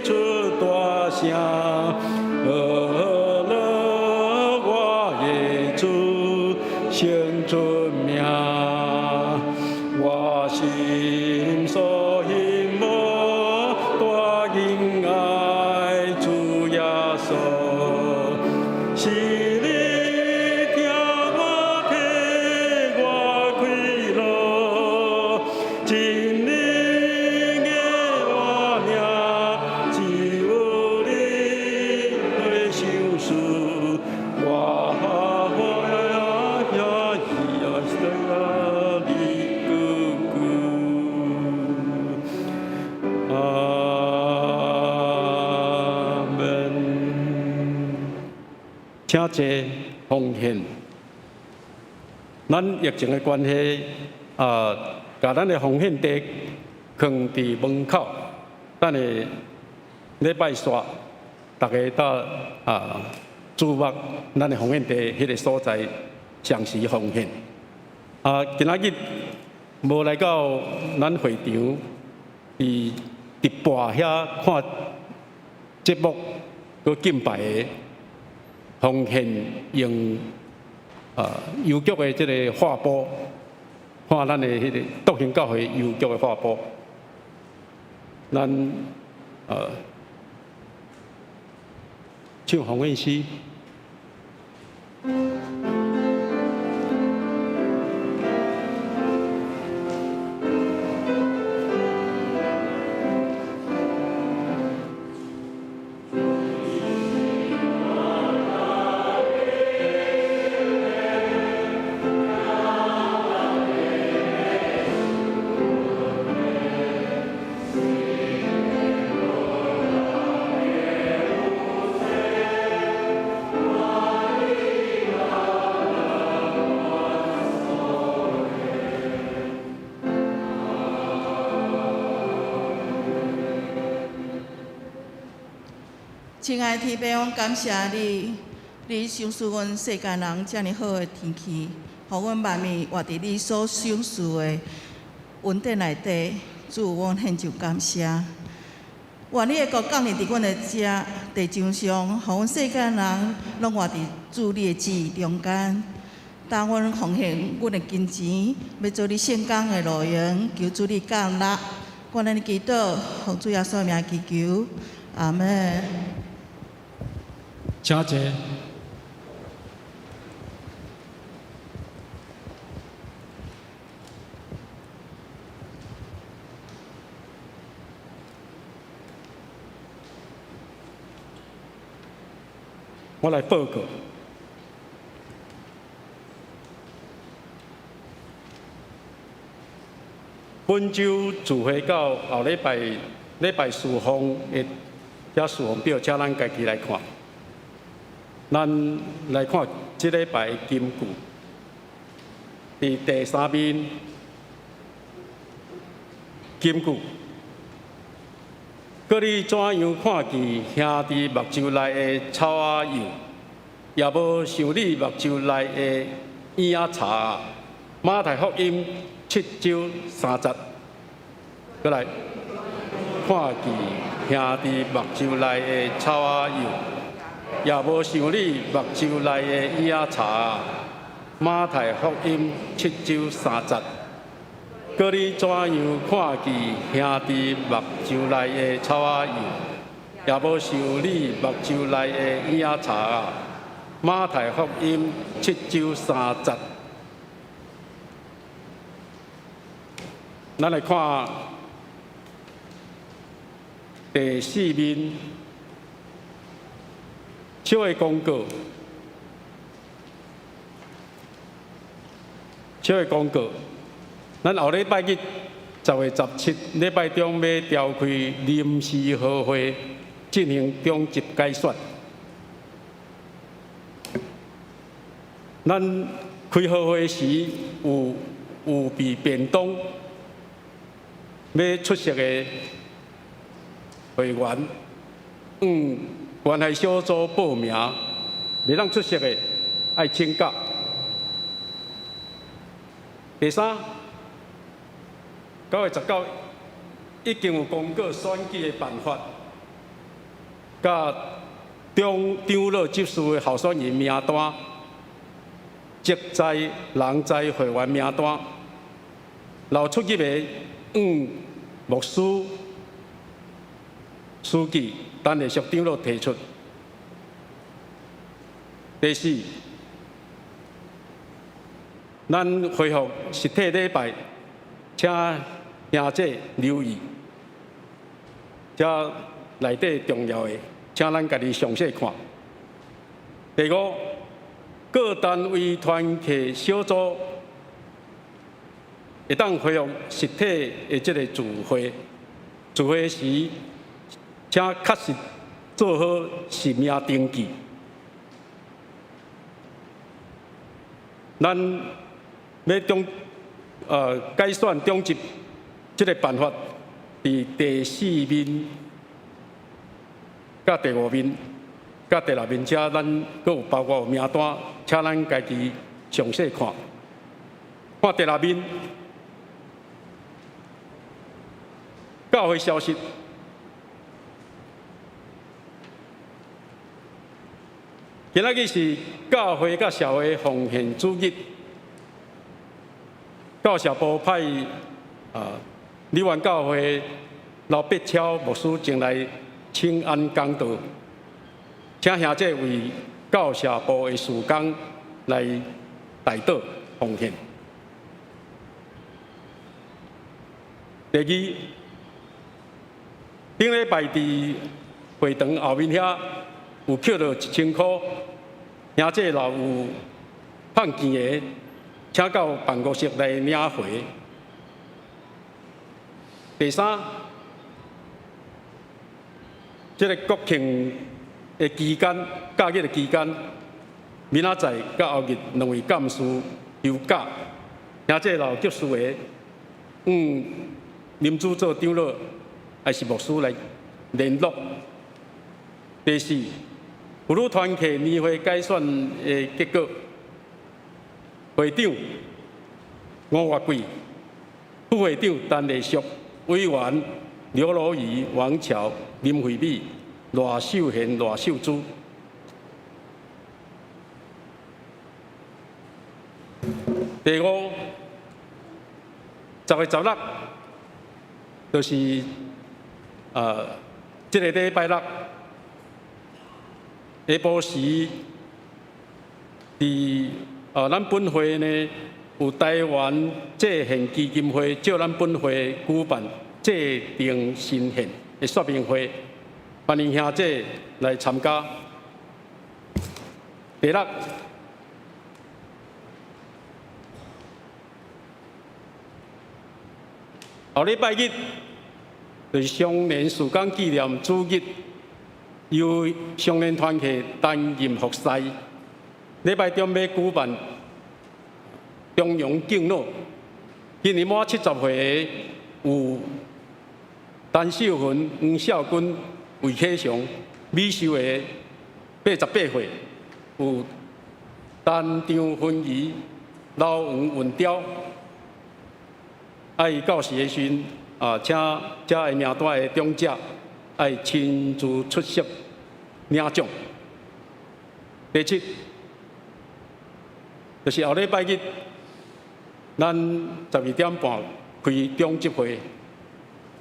S3: 出大聲，呵樂我的主先出名，我心所希望大恩愛主耶穌，是你疼我替我開路，真理的活命，只有你的賞賜，我歡喜你久久。阿門。請坐奉獻。咱疫情的關係，啊，共咱的奉獻袋囥佇門口，等下禮拜煞，逐家到啊注目咱的奉獻袋彼个所在，相時奉獻。啊，今仔日無來到咱會場，佇直播遐看節目，閣敬拜的奉獻用啊郵局的這个劃撥，看咱的彼个篤興教會郵局的劃撥，咱唱奉獻詩。
S5: 親愛的天父，阮感謝你，你賞賜阮世間人遮爾好的天氣，予阮萬民活佇你所賞賜的恩典內底。主，阮獻上感謝。願你的國降臨佇阮的遮地球上，予阮世間人攏活佇主你的旨意中間。當阮奉獻阮的金錢，欲做你聖工的路用，求主你降納，阮按呢祈禱，奉主耶穌名祈求，阿門。
S6: 請坐。
S3: 我來報告。本週聚會到後禮拜禮拜事奉的這事奉表，請咱家己來看。咱來看這禮拜的金句，佇第三面金句。閣你怎樣看見兄弟目睭內的草仔幼，也無想你目睭內的影仔柴？馬太福音七章三節，閣來看見兄弟目睭內的草仔幼，也無想你目睭內的影仔柴？馬太福音七章三節。閣你怎樣看見兄弟目睭內的草仔幼，也無想你目睭內的影仔柴？馬太福音七章三節。咱來看第四面小的公告，小的公告。咱後禮拜日10月17禮拜中欲召開臨時合會進行長執改選。咱開合會時有預備便當，欲出席的會員，關懷小組報名，袂當出席的愛請假。第三，9月19已經有公告選舉的辦法，佮長長老執事的候選人名單、職在、人在會員名單，若有出入的，牧師、書記、陳麗淑長老提出。第四，咱恢復實體禮拜，請兄姐留意，這內底重要的，請咱家己詳細看。第五，各單位團契小組會當恢復實體的這个聚會，聚會時，請確實做好實名登記。咱欲中改選長執這个辦法，佇第四面、佮第五面、佮第六面，遮咱閣有包括有名單，請咱家己詳細看。看第六面，教會消息。今仔日是教會佮社會奉獻主日，教社部派梨園教會劉必超牧師前來請安講道，請兄姐為教社部的事工來代禱奉獻。第二，頂禮拜佇會堂後面遐有抾著1000箍，兄姐若有放錢的，請到辦公室來領回。第三，這个國慶的期間，假日的期間，明仔載佮後日兩位幹事休假，兄姐若有急事的，林主座長老抑是牧師來聯絡。第四，婦女團契年會改選的結果，會長吳月桂，副會長陳麗淑，委員劉羅儀、王喬、林惠美、賴秀賢、賴秀珠。第五，10月16，就是這個禮拜六下晡時，佇咱本會呢有台灣祭獻基金會借咱本會舉辦祭奠神獻的說明會，歡迎兄弟來參加。第六，後禮拜日就是雙連事工紀念主日，由雙連團契擔任服侍。禮拜中欲舉辦中陽敬老，今年滿70歲的有陳秀芬、黃孝君、魏啟祥、美秀的88歲，有陳張芬儀、老黃文雕。啊，伊到時的時陣啊，請遮的名單的長者愛親自出席領獎。第七，就是後禮拜日，咱12點半開長執會。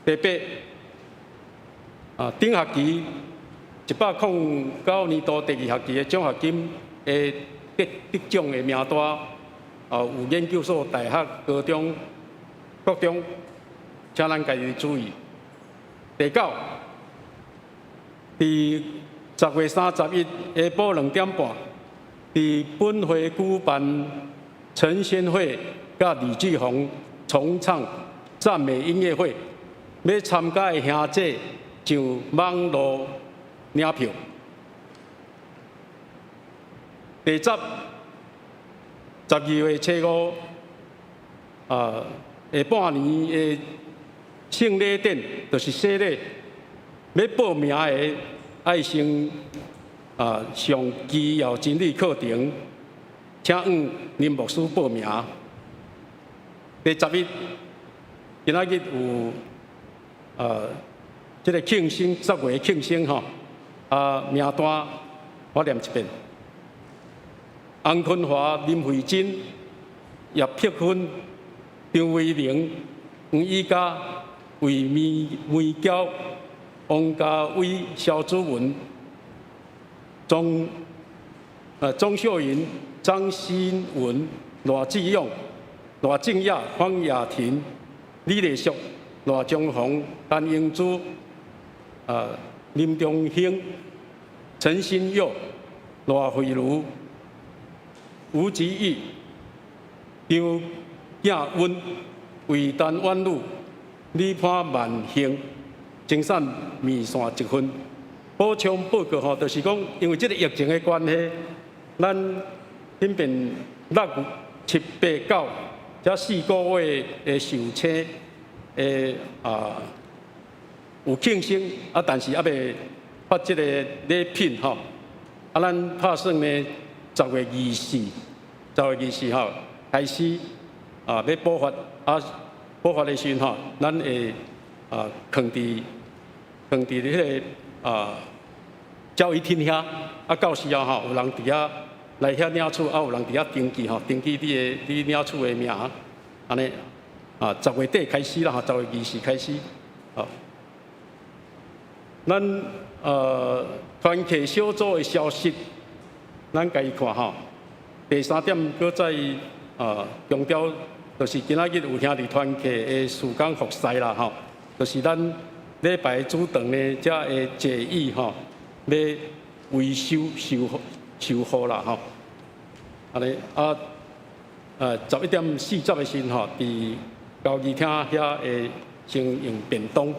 S3: 第八，啊，頂學期109年度第二學期的獎學金的得獎的名單，啊，有研究所、大學、高中、國中，請咱家己注意。第九，佇10月31下晡2點半，佇本會舉辦陳仙慧佮李志宏重唱讚美音樂會，欲參加的兄弟上網路領票。第十，12月初五，啊，下半年的聖禮典就是洗禮，欲報名的愛先上基要真理課程，請向林牧師報名。第十一，今仔日有這個慶生10月慶生吼，啊，名單我念一遍：洪坤華、林慧珍、葉碧芬、張威玲、黃以嘉、魏梅梅嬌、王家偉、蕭祖文、鍾秀雲、張新文、賴志勇、賴靜雅、方雅婷、李麗淑、賴中宏、陳英珠、林中興、陳新佑、賴慧茹、吳吉義、張景溫、魏丹婉女、李潘萬興、精送麵線一份。補充報告吼，就是講，因為這個疫情的關係，咱彼邊6、7、8、9這4個月的壽星的有慶生啊，但是猶未發這個禮品吼。啊，咱拍算呢，10月24，10月24號開始啊，欲補發啊，補發的時陣吼，咱會啊，囥佇彼個啊交誼廳遐，啊，到時候吼，有人佇遐來遐領取，啊，有人佇遐登記吼，登記你的你領取的名，按呢啊，10月底開始啦，吼，10月24開始，吼。咱團契小組的消息，咱家己看吼。第三點，閣再強調，就是今仔日有兄弟團契的事工服侍啦，吼，就是咱禮拜主堂呢，遮的座椅吼，欲維修修修好啦，吼。按呢啊，11點40的時陣吼，佇交誼廳遐會先用便當。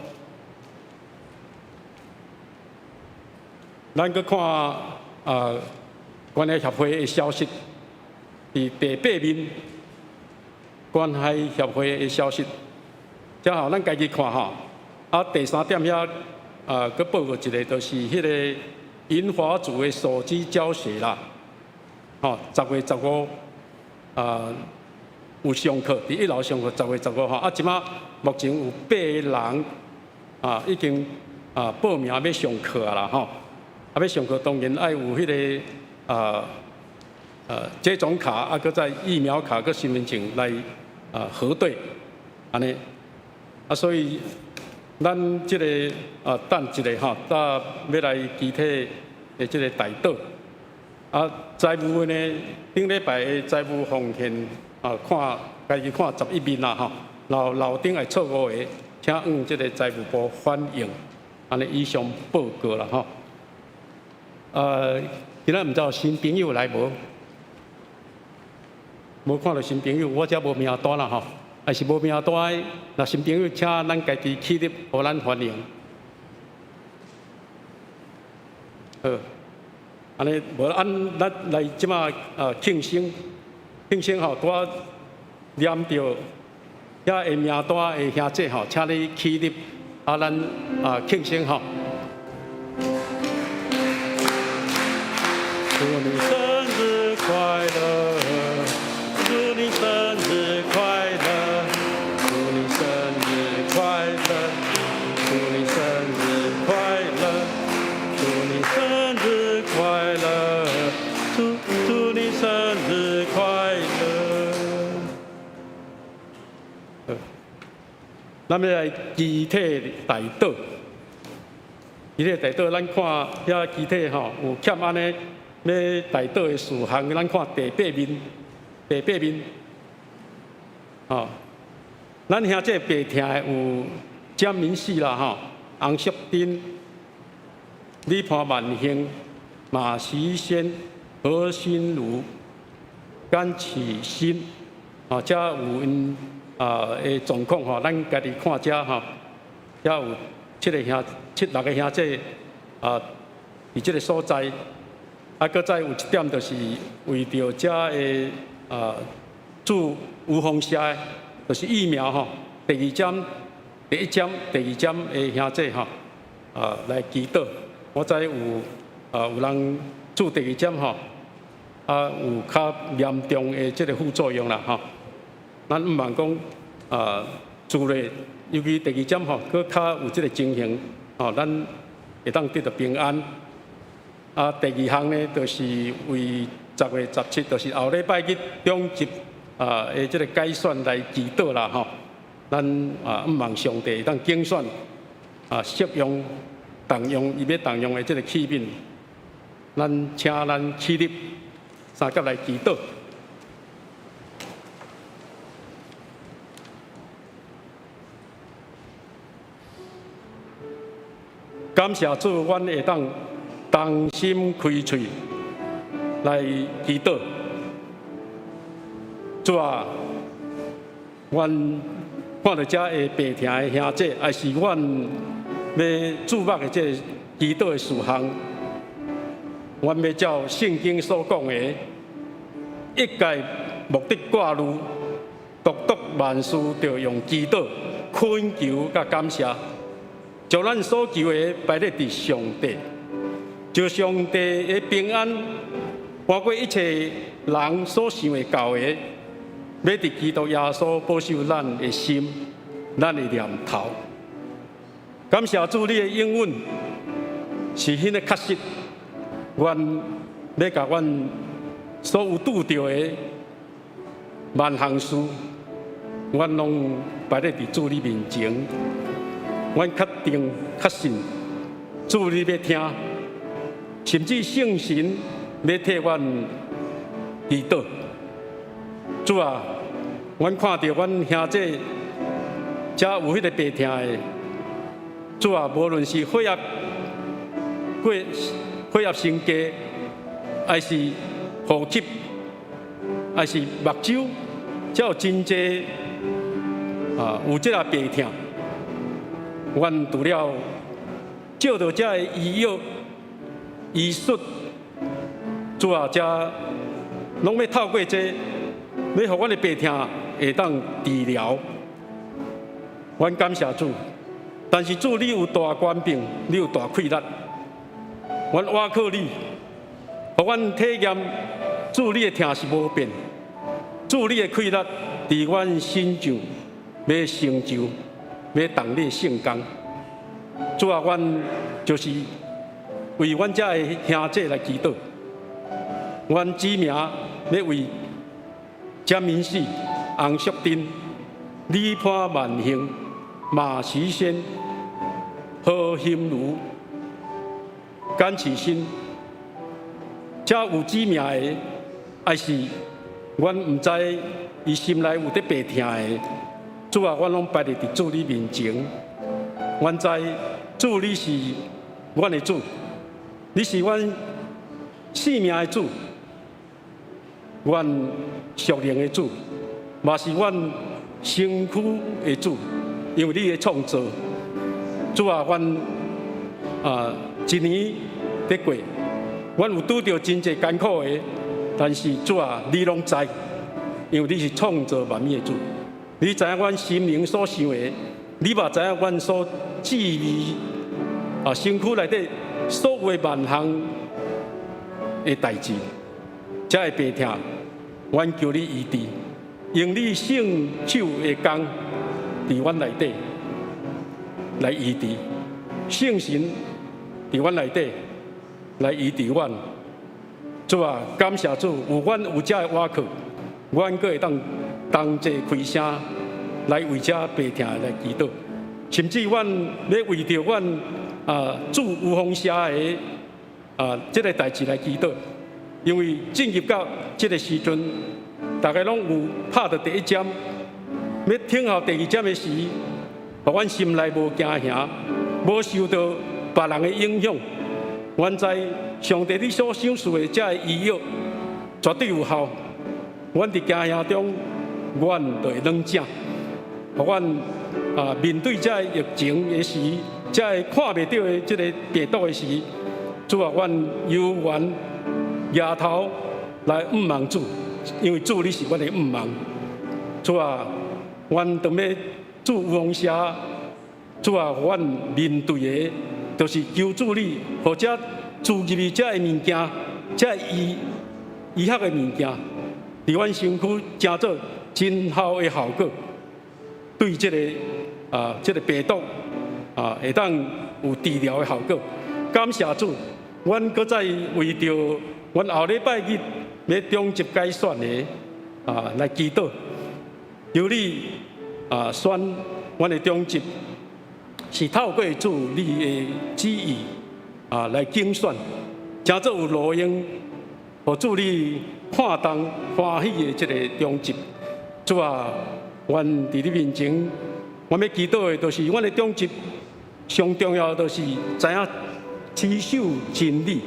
S3: 咱閣看啊，關愛協會的消息，佇第八面，關愛協會的消息，遮吼咱家己看吼。啊，第三點遐啊，閣報告一個，就是彼個銀髮族的手機教學啦。吼，10月15啊有上課，佇一樓上課，10月15號。啊，這馬目前有八個人啊，已經啊報名欲上課啦，吼。啊，欲上課當然愛有彼個啊接種卡，啊，閣再疫苗卡，閣身份證來啊核對，按呢。啊，所以咱這個啊，等一下吼，搭欲來集體的這個代禱。啊，財務呢，頂禮拜的財務奉獻啊，看家己看十一面啦吼。然後樓頂會錯誤的，請向這個財務部反映，按呢以上報告啦吼。今仔毋知有新朋友來無？無看著新朋友，我遮無名單啦吼。還是無名單的，若新朋友，請咱家己起立，予咱歡迎。好，按呢無按咱來這馬啊慶生，慶生吼，拄仔念著遐的名單的兄姐吼，請你起立，啊，咱啊慶生吼。祝你生日快樂，祝你生日快樂，祝你生日快樂，祝你生日快樂，祝你生日快樂，祝你生日快樂。好，咱欲來集體代禱，集體代禱，咱看遐集體吼有欠按呢。欲代禱的事項，咱看第八面，第八面，吼，咱兄姐白疼的有江明喜啦，吼，洪淑珍、李潘萬興、馬時先、何心如、甘啟新，吼，遮有𪜶啊的狀況吼，咱家己看遮吼，遮有七個兄，七六個兄姐啊，佇這个所在。啊，閣再有一點，就是為著遮的啊注預防射的，就是疫苗吼，第二針、第一針、第二針的兄姐吼，啊來祈禱。我知有啊有人注第二針吼，啊有較嚴重的這个副作用啦吼。咱毋望講啊，注咧，尤其第二針吼，閣較有這个情形，吼，咱會當得著平安。啊，第二項呢，就是為10月17，就是後禮拜去中集啊的這个改選來祈禱啦吼。咱啊，毋望上帝會當揀選啊，適用、動用伊欲動用的這个器皿，咱請咱起立，相佮來祈禱。感謝主，阮會當同心開喙來祈禱。主啊，阮看著遮的白疼的兄姐，也是阮欲注目的這个祈禱的事項，阮欲照聖經所講的，一概無得掛慮，獨獨萬事著用祈禱、懇求佮感謝，將咱所求的擺咧佇上帝。就上帝的平安，超過一切人所想會到的，欲佇基督耶穌保守咱的心、咱的念頭。感謝主，你的應允是彼个確實。阮欲共阮所有拄著的萬項事，阮攏擺咧佇主你面前。阮確定、確信，主你欲聽。甚至聖神欲替阮祈禱。主啊，阮看著阮兄姐遮有彼个病疼的，主啊，無論是血壓過血壓升低，還是呼吸，還是目睭，遮有真濟啊，有這个病疼。阮除了借著遮个醫藥、醫術，主啊，遮攏欲透過這個，欲予阮的病疼會當治療。阮感謝主，但是主，你有大權柄，你有大氣力，阮倚靠你，予阮體驗主你的疼是無變，主你的氣力佇阮身上欲成就，欲動你的聖工。主啊，阮就是為阮遮的兄姐來祈禱，阮指名欲為江明喜、洪淑珍、李潘萬幸、馬時先、何馨如、甘啟新，遮有指名的，還是阮毋知伊心內有佇病疼的，主啊，阮攏擺佇主你面前。阮知主你是阮的主，你是阮生命的主，阮屬靈的主，嘛是阮身軀的主，因為你的創造。主啊，阮啊一年佇過，阮有拄著真濟艱苦的，但是主啊，你攏知，因為你是創造萬物的主，你知影阮心靈所想的，你嘛知影阮所志味啊身軀內底所有的萬項的代誌，這个病疼，阮求你醫治，用你聖手的工佇阮內底來醫治，聖神佇阮內底來醫治阮。主啊，感謝主，有阮有這个倚靠，阮閣會當同齊開聲來為這病疼來祈禱，甚至阮欲為著阮啊主有風社的啊這个代誌來祈禱，因為進入到這个時陣，大家攏有拍著第一針，欲等候第二針的時，予阮心內無驚嚇，無受到別人的影響。阮知上帝你所賞賜的這个醫藥絕對有效。阮佇驚嚇中，阮就會冷靜。予阮啊面對這个疫情的時，這个看袂著的這个病毒的時，主啊，阮猶原舉頭來仰望主，因為主你是阮的仰望。主啊，阮當欲主有風社，主啊，阮面對的，就是求主你，予這注入去這个物件，這个醫學的物件，佇阮身軀成做真好的效果，對這個啊這个病毒啊會當有治療的效果。感謝主，阮閣再為著阮後禮拜日欲中集改選的啊來祈禱，求你啊選阮的中執，是透過主你的旨意啊來競選，成做有路用，予主你看重歡喜的這个中執。主啊，阮佇你面前，阮欲祈禱的，就是阮的中執上重要，就是知影持守真理，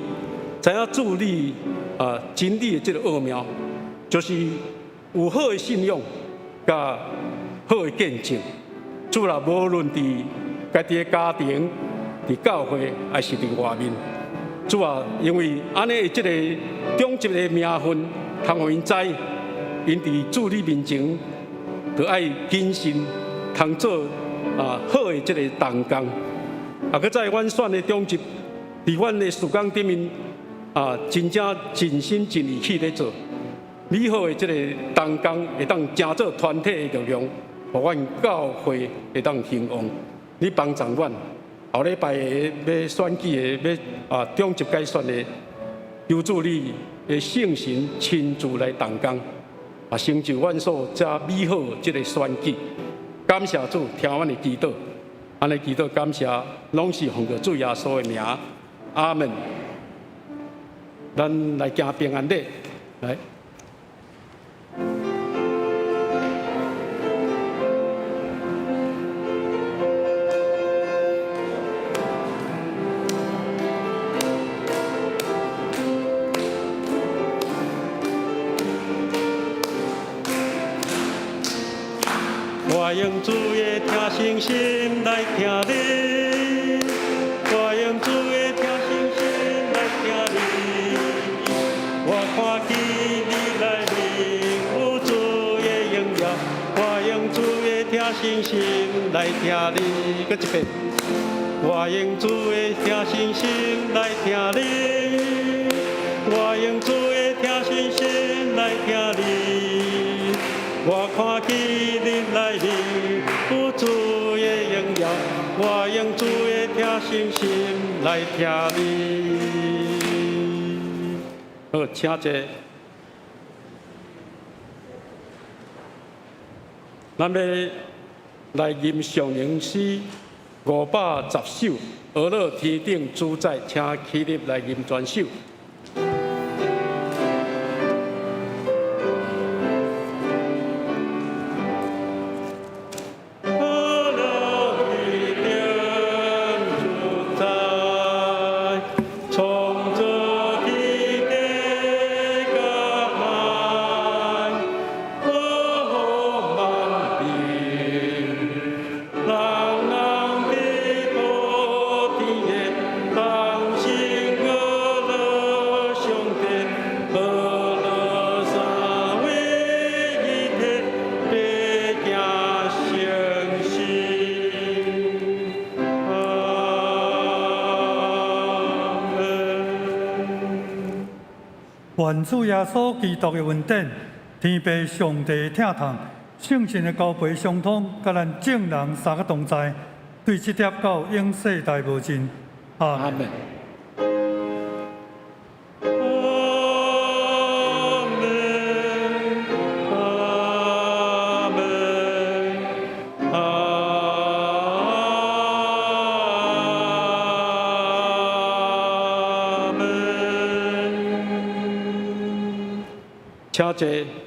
S3: 知影主你啊真理的這个奧妙，就是有好的信仰，佮好的見證。主啊，無論佇家己的家庭、佇教會，還是佇外面，主啊，因為按呢這个中執的名分，通予𪜶知，𪜶佇主你面前，著愛謹慎，通做啊好的這个同工。啊，閣再阮選的中執，佇阮的事工頂面啊，真正盡心盡意去咧做美好的這个同工，會當成做團體的力量，予阮教會會當興旺。你幫助阮，後禮拜的欲選舉的，欲啊中執改選的，求主你的聖神親自來同工，啊成就阮所遮美好這个選舉。感謝主，聽阮的祈禱，按呢祈禱感謝，攏是奉著主耶穌的名，阿門。咱來行平安禮，來。我用主的疼惜心來疼你，我用主的疼惜心來疼你。我看見你內面有主的榮耀，我用主的疼惜心來疼你。閣一遍，我用主的疼惜心來疼你，我用主的疼惜心來疼你。我看見你內面有主的榮耀，我用主的疼惜心來疼你。好，請坐。咱欲來吟上靈詩510首，呵樂天頂主宰，請起立來吟全首。
S4: 願主耶穌基督的恩典、天父上帝的疼痛、聖神的交陪相通，佮咱眾人三個同在，對這粒到永世代無盡。阿門。
S2: 阿門，阿門，阿門。
S3: 請坐。